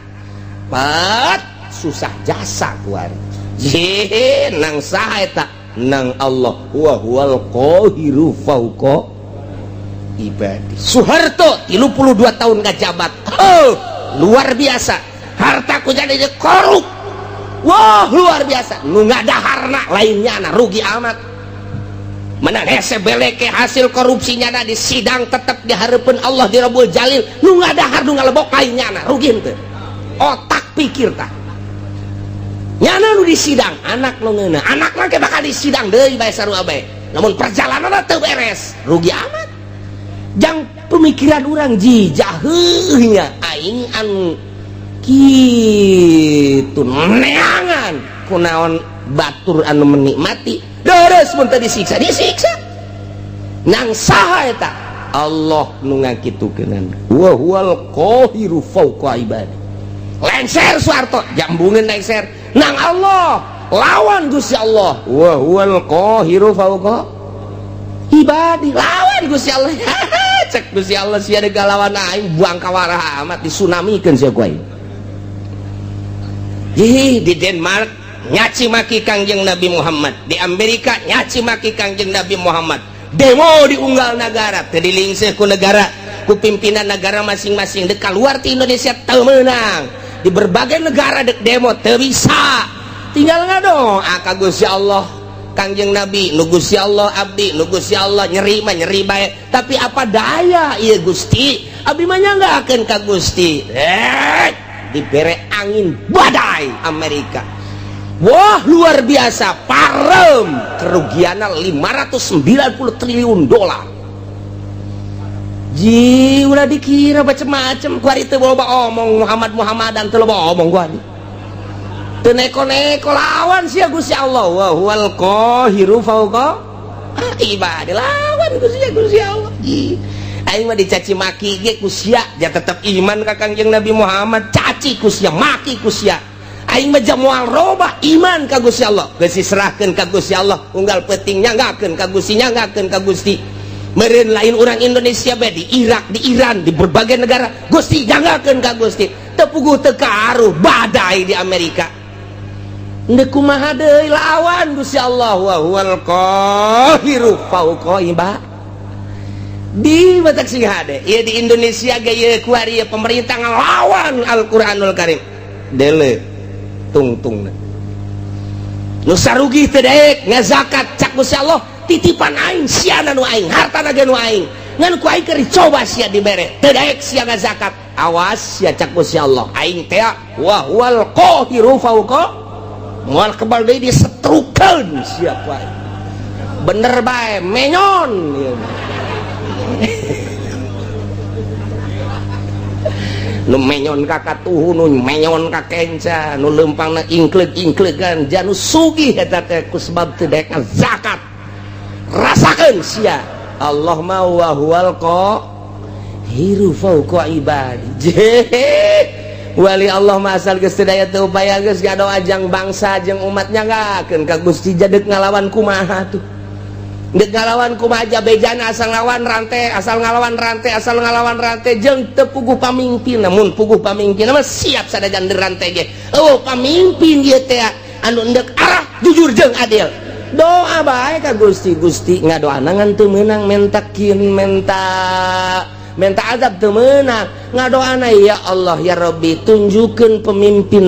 pat susah jasa kuari. Ye nang saha eta? Nang Allah wa huwal qahiru fauqa ibadi. Soeharto 32 tahun ngajabat. Oh, luar biasa. Harta ku jadi korup. Wah, luar biasa. Nu ngadaharna lainnya na rugi amat. Menang hese beleke hasil korupsinya na di sidang tetep di hareupeun Allah di Rabbul Jalil, nu ngadahar, nu ngalebok lain nyana. Rugi henteu? Otak pikir tah, nyana nu di sidang, anak nu ngeuna, anak mah bakal di sidang deui bae, sarua bae. Namun perjalanan teu beres, rugi amat. Jang pemikiran orang jijah nya, aing anu kitu neangan kunaon batur anu menikmati deres mun teu disiksa, disiksa nang saha eta? Allah nu ngakitukeun, wa huwal qahiru fawqa ibadi. Lengser Soeharto, jambungeun lengser nang Allah, lawan Gusti Allah, wa huwal qahiru fawqa ibadi. Lawan Gusti Allah, cek Gusti Allah, sia deuk lawan aing, buang kawarah amat, disunamikeun sia ku aing. Ih, di Denmark nyaci maki Kangjeng Nabi Muhammad, di Amerika nyaci maki Kangjeng Nabi Muhammad, demo di unggal negara teu dilingseh ku negara, ku pimpinan negara masing-masing. Dek keluar ti Indonesia teu meunang, di berbagai negara dek demo teu bisa. Tinggal ngadoa ka Gusti Allah, Kangjeng Nabi nu Gusti Allah, abdi nu Gusti Allah, nyeri mah nyeri bae, tapi apa daya ieu Gusti, abdi mah nyanggakeun ka Gusti. Dibere angin badai Amerika, wah, luar biasa, parem, kerugiannya 590 triliun dolar. Ji, ulah dikira macem-macem. Kuari teu loba omong Muhammad Muhammadan, teu loba omong kuari, teu neko-neko. Lawan sia Gusti Allah, wa huwal qahiru fawqa ibadi. Lawan Gusti Gusti Allah. Ji, aing mah dicaci maki ge ku sia ja tetep iman ka Kangjeng Nabi Muhammad. Caci ku sia, maki ku sia, aing mah moal robah iman ka Gusti Allah. Geus diserahkeun ka Gusti Allah, unggal peuting nyanggakeun ka Gusti, nyanggakeun ka Gusti. Meureun lain orang Indonesia bae, di Irak, di Iran, di berbagai negara, Gusti, nyanggakeun ka Gusti. Teu puguh teu karuh badai di Amerika. Ndek kumaha deui, lawan Gusti Allah, wa huwal qahiru fauqa ibad di batak sing hade. Ieu di Indonesia ge ieu kuari ieu pemerintah ngelawan Al-Qur'anul Karim, dele tungtungna nu sarugi teu daek ngazakat. Cak Gusti Allah, titipan aing, siana nu aing, hartana ge nu aing, ngan ku aing keur dicoba sia, dibere teu daek sia ngazakat. Awas sia, cak Gusti Allah, aing teh wa huwal qahiru fauqa, moal kebal deui, disetrukeun sia ku aing. Bener bae menyon ieu mah. Nu menyon ka katuhu, nu menyon ka kenca, nu leumpangna ingkleug-ingklegan, janu sugih eta teh ku sebab teu daek zakat. Rasakeun sia, Allah mah wa huwal qahiru fauqa ibadi. Wali Allah mah asal geus teu daya teu upaya, geus ngadoa jang bangsa jeung umatnya, nyanggakeun ka Gusti. Jadek ngalawan kumaha tuh? Dek ngalawan kumaha bejana, asal ngalawan rantai, asal ngalawan rantai, asal ngalawan rantai, jeung teu puguh pamimpin. Namun puguh pamimpin mah siap sadajan rantai ge. Oh, pamimpin ieu teh anu endek arah jujur jeung adil. Doa bae ka Gusti. Gusti, ngadoana ngan teu meunang, mentakin menta menta azab teu meunang. Ngadoana, ya Allah, ya Rabbi, tunjukkeun pemimpin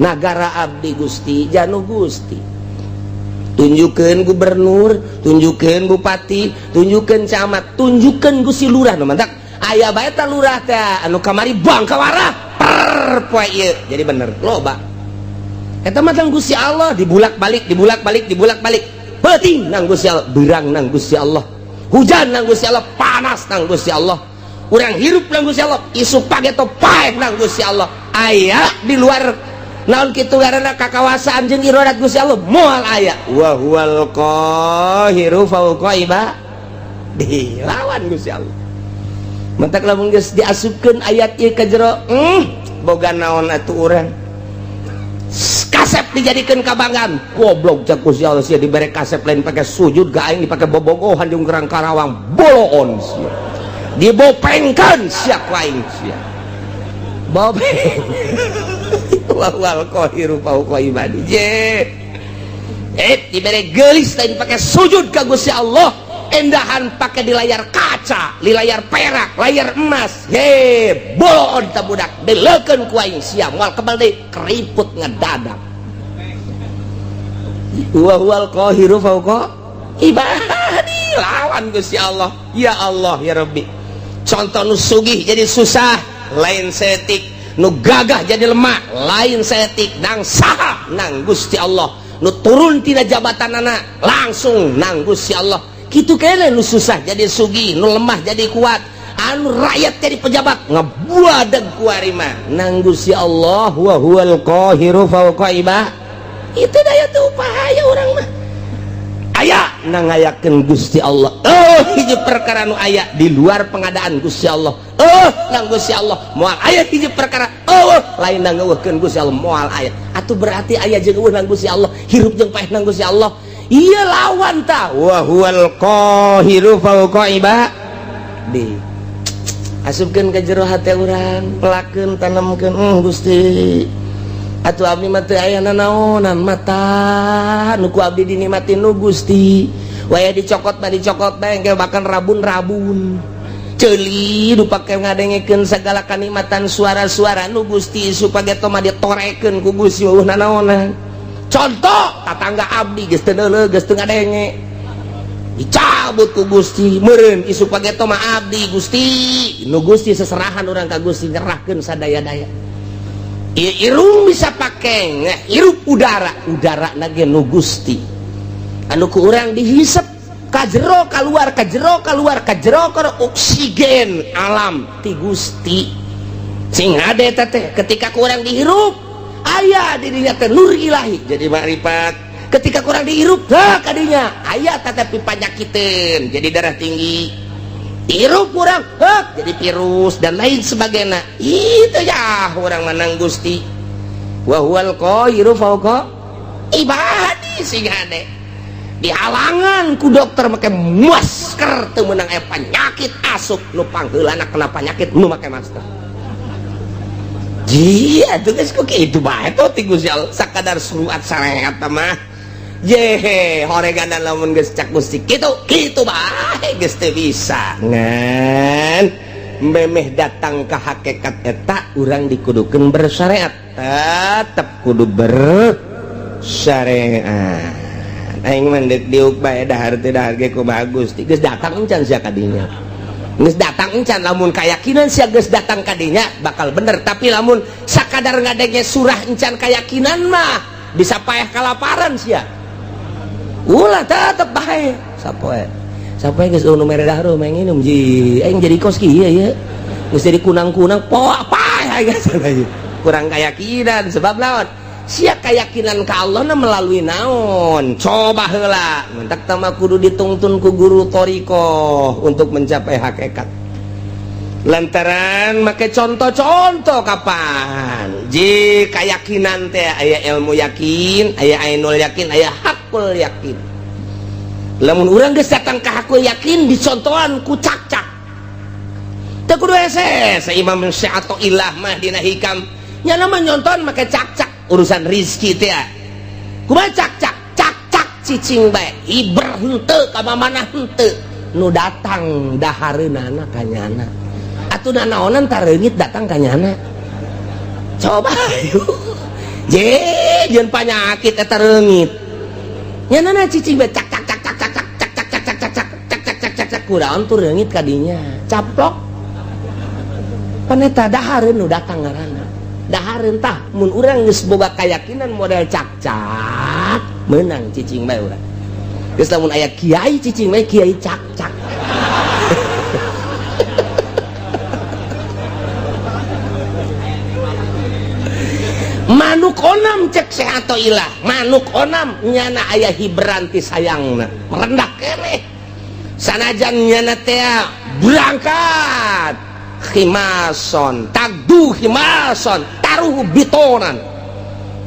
nagara abdi, Gusti, janu Gusti, tunjukkan gubernur, tunjukkan bupati, tunjukkan camat, tunjukkan Gusti lurah. Nu mantak aya bae ta lurah teh anu kamari bangkawarah per poe ieu jadi bener loba. Eta mah tang Gusti Allah, dibulak-balik, dibulak-balik, dibulak-balik. Peuting nang Gusti Allah, beurang nang Gusti Allah, hujan nang Gusti Allah, panas nang Gusti Allah, urang hirup nang Gusti Allah, isuk pageto paeh nang Gusti Allah. Aya di luar naon kitu ngaranna kakawasaan jeung iradat Gusti Allah? Moal aya. Wa huwal qahiru fauqa ibadi, lawan Gusti Allah. Mentak lamun geus diasupkeun ayat ieu ka jero, boga naon atuh urang? Kasep dijadikeun kabanggaan, goblok. Cak Gusti Allah, sia dibere kasep lain pakai sujud ka aing, dipake bobogohan jeung kerang Karawang, boloon sia, dibopengkeun sia ku aing, sia bopeng. Wal qahiru fauqa ibadi. Je dibere gelis lain pakai sujud ka Gusti Allah, endahan pakai di layar kaca, di layar perak, layar emas. He, boloon ta budak, deleukeun ku aing sia, moal kebal deui, keriput ngedadak. Wa huwal qahiru fauqa. Ibadi lawan Gusti Allah. Ya Allah ya Rabbi, contoh nu sugih jadi susah lain setik, nu gagah jadi lemah lain setik, nang saha? Nang Gusti Allah. Nu turun tina jabatan anak langsung nang Gusti Allah. Kitu kene nu susah jadi sugih, nu lemah jadi kuat, anu rakyat jadi pejabat, ngebuadeg kuari mah nang Gusti Allah. Wa huwal qahiru fawqa ibad. Itu daya tuh upaya urang mah aya na ngayakeun Gusti Allah. Oh, hiji perkara nu aya di luar pengadaan Gusti Allah, oh, nang Gusti Allah. Moal aya hiji perkara, oh, lain nang ngeuweuhkeun Gusti Allah, moal aya. Atuh berarti aya jeung euweuh nang Gusti Allah, hirup jeung paeh nang Gusti Allah. Iya, lawan ta. Wa huwal qahiru fawqa ibadi. Asupkeun ke jero hate urang, pelakeun, tanemkeun. Gusti, atuh abdi mah teu aya nanaonan, mata nu ku abdi dinikmati nu Gusti. Waya dicokot mah dicokot bae engke, bahkan rabun-rabun ceuli nu pake ngadengekeun segala kanikmatan suara-suara nu Gusti, supaya mah ditorekeun ku Gusti, euweuh nanaonan. Contoh tatangga abdi geus teu neuleuh, geus teu ngadenge, dicabut ku Gusti meureun isuk pageto mah abdi Gusti nu Gusti. Seserahan urang ka Gusti, nyerahkeun sadaya-daya. Irung bisa pake hirup udara, udara nage nu Gusti, anu ku urang dihisap kajero keluar, kajero keluar, kajero ke oksigen alam ti Gusti. Sing hade teh ketika kurang dihirup aya dirinya teh nur ilahi jadi makrifat. Ketika kurang dihirup ha kadinya aya tetapi panyakiteun jadi darah tinggi, hirup kurang hek jadi virus dan lain sebagainya. Itu ya orang menang Gusti. Wa huwal qahiru fawqa ibadi. Sing hade dihalangan ku dokter make masker teu meunang, aya penyakit asup nu pangheulana kena penyakit nu make masker. Jia tuh geus kok kitu bae tuh ti Gusti Allah, sakadar surat syariat mah jehe horeganan. Lamun geus cak Gusti kitu kitu bae, geus teu bisa. Ngan memeh datang ke hakikat eta, urang dikudukeun bersyariat, tetep kudu bersyariat. Aing mah deuk diuk bae, dahar teu dahar ge kumaha Gusti. Geus datang encan sia kadinya? Geus datang encan? Lamun keyakinan sia geus datang kadinya, bakal bener. Tapi lamun sakadar ngadenge surah encan keyakinan mah bisa payah, kalaparan sia. Ulah, tetep bae sapoe sapoe geus nu mere dahar mah nginum ji. Aing jadi kos kieu ya, geus jadi kunang-kunang po paeh geus kurang keyakinan. Sebab lawan sia keyakinan ka Allah na melalui naon? Coba heula mentak tama kudu ditungtun ku guru thoriqoh untuk mencapai hakikat, lantaran make contoh-contoh kapan ji keyakinan teh aya ilmu yakin, aya ainul yakin, aya hakul yakin. Lamun urang geus datang ka hakul yakin, dicontohan ku cak-cak teu kudu hese. Imam atau ilah mah dina Hikam nya mah nyontohan make cak-cak urusan rizki teh. Kumaha cak-cak? Cak-cak cicing bae, hiber henteu ka mana henteu, nu datang dahareunana ka nyana. Atuh nanaonan tareungit datang ka nyana? Coba je jeung panyakit eta reungit nyana cicing bae, cak cak cak cak cak cak cak cak cak cak cak cak cak cak cak cak cak, kuraon tuh reungit kadinya caplok. Pan eta dahareun nu datang ngaranna dahareun. Tah, mun urang geus boga keyakinan model cak-cak, menang cicing bae urang. Geus lamun aya kiai cicing bae, kiai cak-cak. Manuk onam, cek atau ilah, manuk onam nyana aya hiberan ti sayangna merendah keneh, sanajan nyana teh berangkat khimason tagdu khimason taruh bitonan,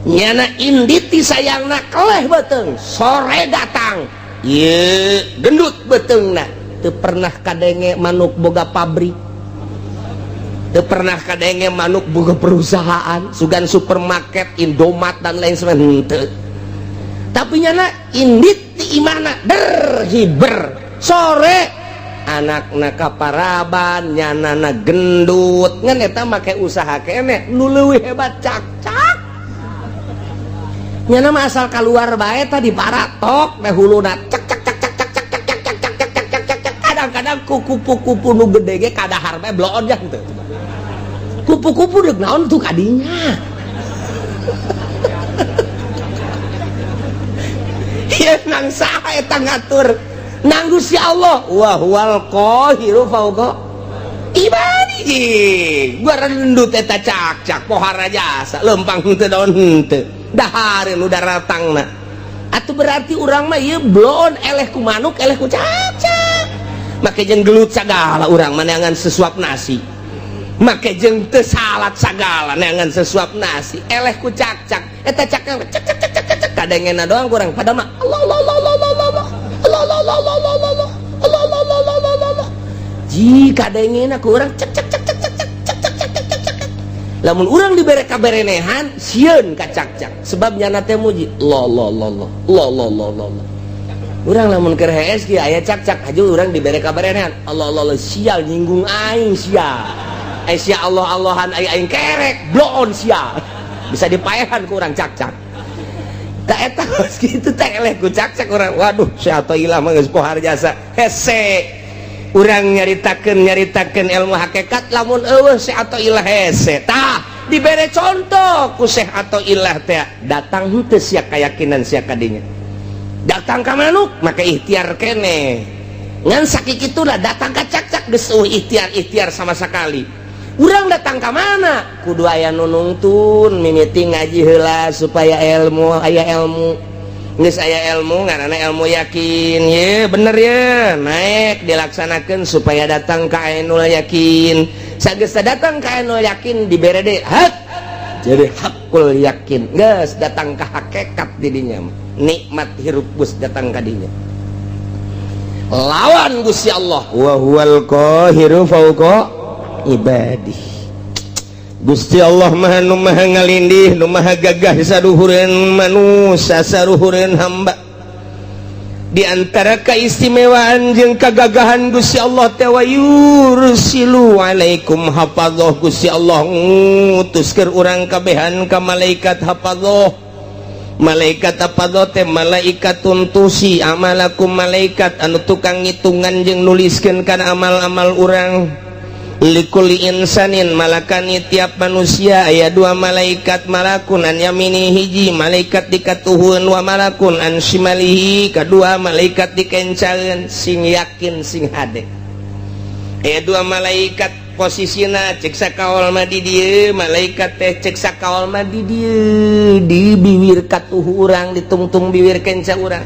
nyana inditi sayangna keleh beteng, sore datang ye gendut betengna. Teu pernah kadenge manuk boga pabrik, teu pernah kadenge manuk boga perusahaan sugan supermarket Indomaret dan lain sebagainya, henteu. Tapi nyana indit di imahna der hiber, sore anakna kaparaban, nyanana gendut. Ngan eta make usaha keneh nu leuwih hebat cak-cak. Nyana mah asal keluar bae tadi paratok teh huluna cak cak cak cak cak. Kadang-kadang ku kupu-kupu nu gede ge kadahar bae bloon jang teu. Kupu-kupu deuk naon tuh kadinya. Ieu nang saha eta ngatur? Nang Gusti Allah. Wa huwal qahiru fauqa ibadihi. Gua rendut eta cak-cak pohara jasa lempang henteu daun henteu. Dahareun nu daratangna. Atuh berarti urang mah ieu bloon eleh ku manuk eleh ku cak-cak. Make jeung gelut sagala urang mah neangan sesuap nasi. Make jeung teu salat sagala neangan sesuap nasi. Eleh ku cak-cak. Eta cak-cak cak cak cak cak cak kadengena doang kurang padahal mah Allah Allah Allah Allah Allah Allah Allah Allah Allah Allah Allah Allah Allah Allah Allah Allah. Jika dengena ku urang cek cek cek cek cek cek cek cek cek cek cek. Lamun urang dibere kaberenehan sieun ka cak-cak sebab nyana teh muji Allah Allah Allah Allah Allah Allah Allah Allah. Urang lamun keur hees kieu aya cak-cak haju urang dibere kaberenehan Allah Allah Allah sial nyinggung aing sial. Eh sia Allah Allahan aing aing kerek bloon sial. Bisa dipaehan ku urang cak-cak. Tak eta geus kitu teh eleh ku cak-cak urang. Waduh sia Athoillah mah geus pohar jasa. Hese. Urang nyaritakeun ilmu hakikat lamun eueuh Syekh Athoillah hese. Tah dibere contoh ku Syekh Athoillah teh datang henteu sia keyakinan sia kadinya. Datang ka manuk make ikhtiar keneh. Ngan sakikituna datang ka cak-cak geus eueuh ikhtiar-ikhtiar sama sekali. Urang datang ka mana? Kudu aya nu nungtun mimiti ngaji heula supaya ilmu aya ilmu. Geus aya ilmu ngaranna ilmu yakin ye bener ye naik dilaksanakeun supaya datang ka ainul yakin. Sageus datang ka ainul yakin dibere deui hak jadi hakul yakin. Geus datang ka hakikat didinya nikmat hirup geus datang ka dinya. Lawan Gusti Allah wa huwal qahiru fauqa ibadih. Gusti Allah maha nu maha ngalindih nu maha gagah saduhureun manusia saruhureun hamba. Di antara keistimewaan jeung kagagahan Gusti Allah teh wa yursilu alaikum hafadzah. Gusti Allah ngutus keur urang kabehan ka malaikat hafadzah. Malaikat hafadzah teh malaikat tuntusi amalakum, malaikat anu tukang ngitungan jeung nuliskeun kana amal-amal urang. Likuli insanin malakani tiap manusia aya dua malaikat, malakun an yamini hiji malaikat dikatuhun wa malakun an shimalihi kadua malaikat dikencaeun. Sing yakin sing hade aya dua malaikat posisina cek sakaol mah di dieu malaikat teh cek sakaol mah di dieu di biwir katuhu urang ditungtung biwir kenca urang.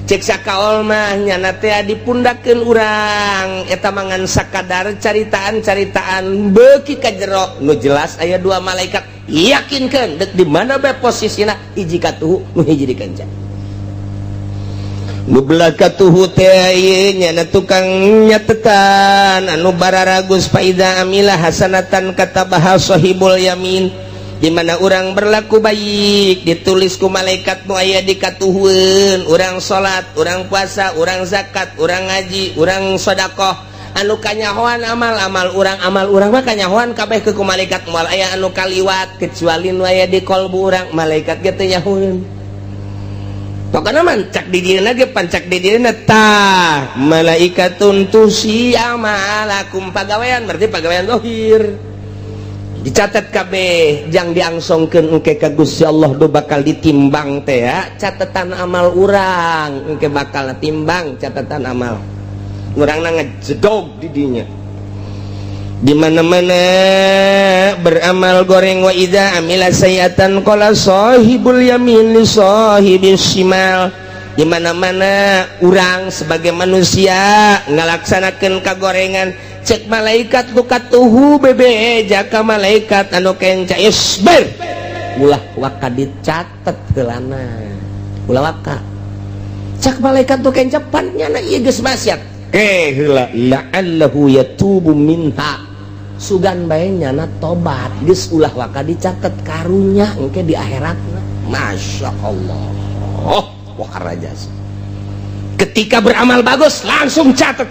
Cek sakaol mah nyana teh dipundakeun urang eta mangan sakadar caritaan-caritaan beuki ka jero nu jelas aya dua malaikat yakinkeun deuk di mana bae posisina hiji katuhu nu hiji dikenca. Nu belah katuhu teh ieu nyana tukang nyatetan anu bararagus faida amila hasanatan katabaha sahibul yamin. Di mana urang berlaku baik ditulis ku malaikat nu aya di katuhueun, urang salat, urang puasa, urang zakat, urang ngaji, urang sedekah anu kanyahoan amal-amal urang, amal urang mah kanyahoan kabeh ke ku malaikat moal aya anu kaliwat kecuali nu aya di kolbu urang malaikat ge teu nyahoeun. Pokona mah cak di dieuna ge pancak di dieuna tah malaikatun tusi amalakum pagawean berarti pagawean zahir dicatat kabeh jang diangsongkeun engke ka Gusti Allah do bakal ditimbang teh ya catatan amal urang engke bakal timbang catatan amal urangna ngejedog di dinya di mana-mana beramal goreng wa idza amila sayiatan qala sahibul yamin li sahibis shimal. Di mana-mana urang sebagai manusia ngalaksanakeun kagorengan cek malaikat lu katuhu bebe jaka malaikat anu kenca isbir ulah waka dicatet heulana ulah waka cek malaikat tu kenca pan nyana ieu geus maksiat ke heula la'allahu yatubu minha sugan bae nyana tobat geus ulah waka dicatet karunya engke di akhiratna. Masya Allah wah rajas. Ketika beramal bagus langsung catet,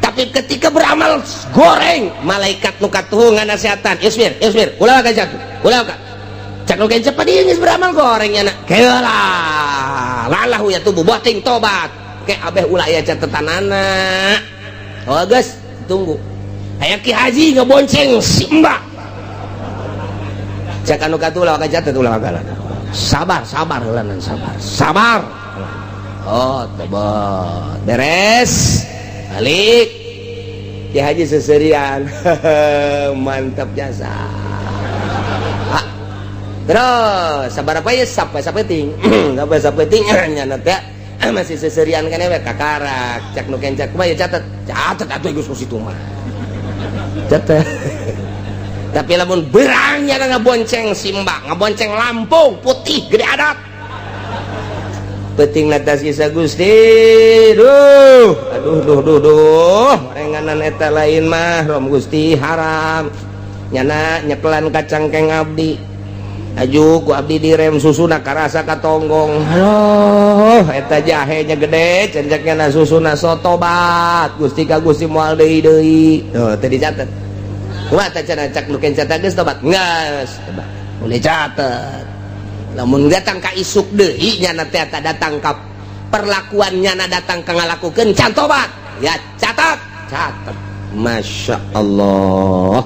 tapi ketika beramal goreng malaikat nu katuhu nganasehatan isbir isbir ulah waka catet ulah waka cak nu kenca ieu geus beramal goreng nyana keula lalahu yatubu boting tobat ke abeh ulah aya catetanana. Oh, geus, tunggu. Aya Ki Haji ngebonceng si Mbak. Cek anu katulah kacatet ulah kalah. Sabar, sabar heula, sabar. Sabar. Oh, tobat. Beres. Balik. Ki Haji seserian. Mantap jasa. Ah. Terus sabar apa ya, sampai sapeting. Sampai sapeting nyana teh masih seserian kan we kakarak. Cek nu kencak kumaha ya, catet. Catet atuh geus ku situ mah. Catet. Tapi lamun berangnya ngabonceng simbang, ngabonceng Lampung putih gede adat. Penting atas kisah Gusti, duh, aduh, duh, duh, duh, renganan eta lain mah, rom Gusti haram. Nyana nyekelan kacangkeng abdi. Aju ku abdi direm, susuna karasa katonggong. Aduh, eta jahenya gede, cenceknya na susuna sotobat. Gusti ka Gusti moal deui deui. Tuh, teu dicatet. Kumaha teh cenah cak nu kenca geus tobat? Geus, tobat. Boleh catet. Lamun datang ka isuk deui nyana teh eta datang ka perlakuan nyana datang ka ngalakukeun can tobat. Ya catat, catat. Masya Allah.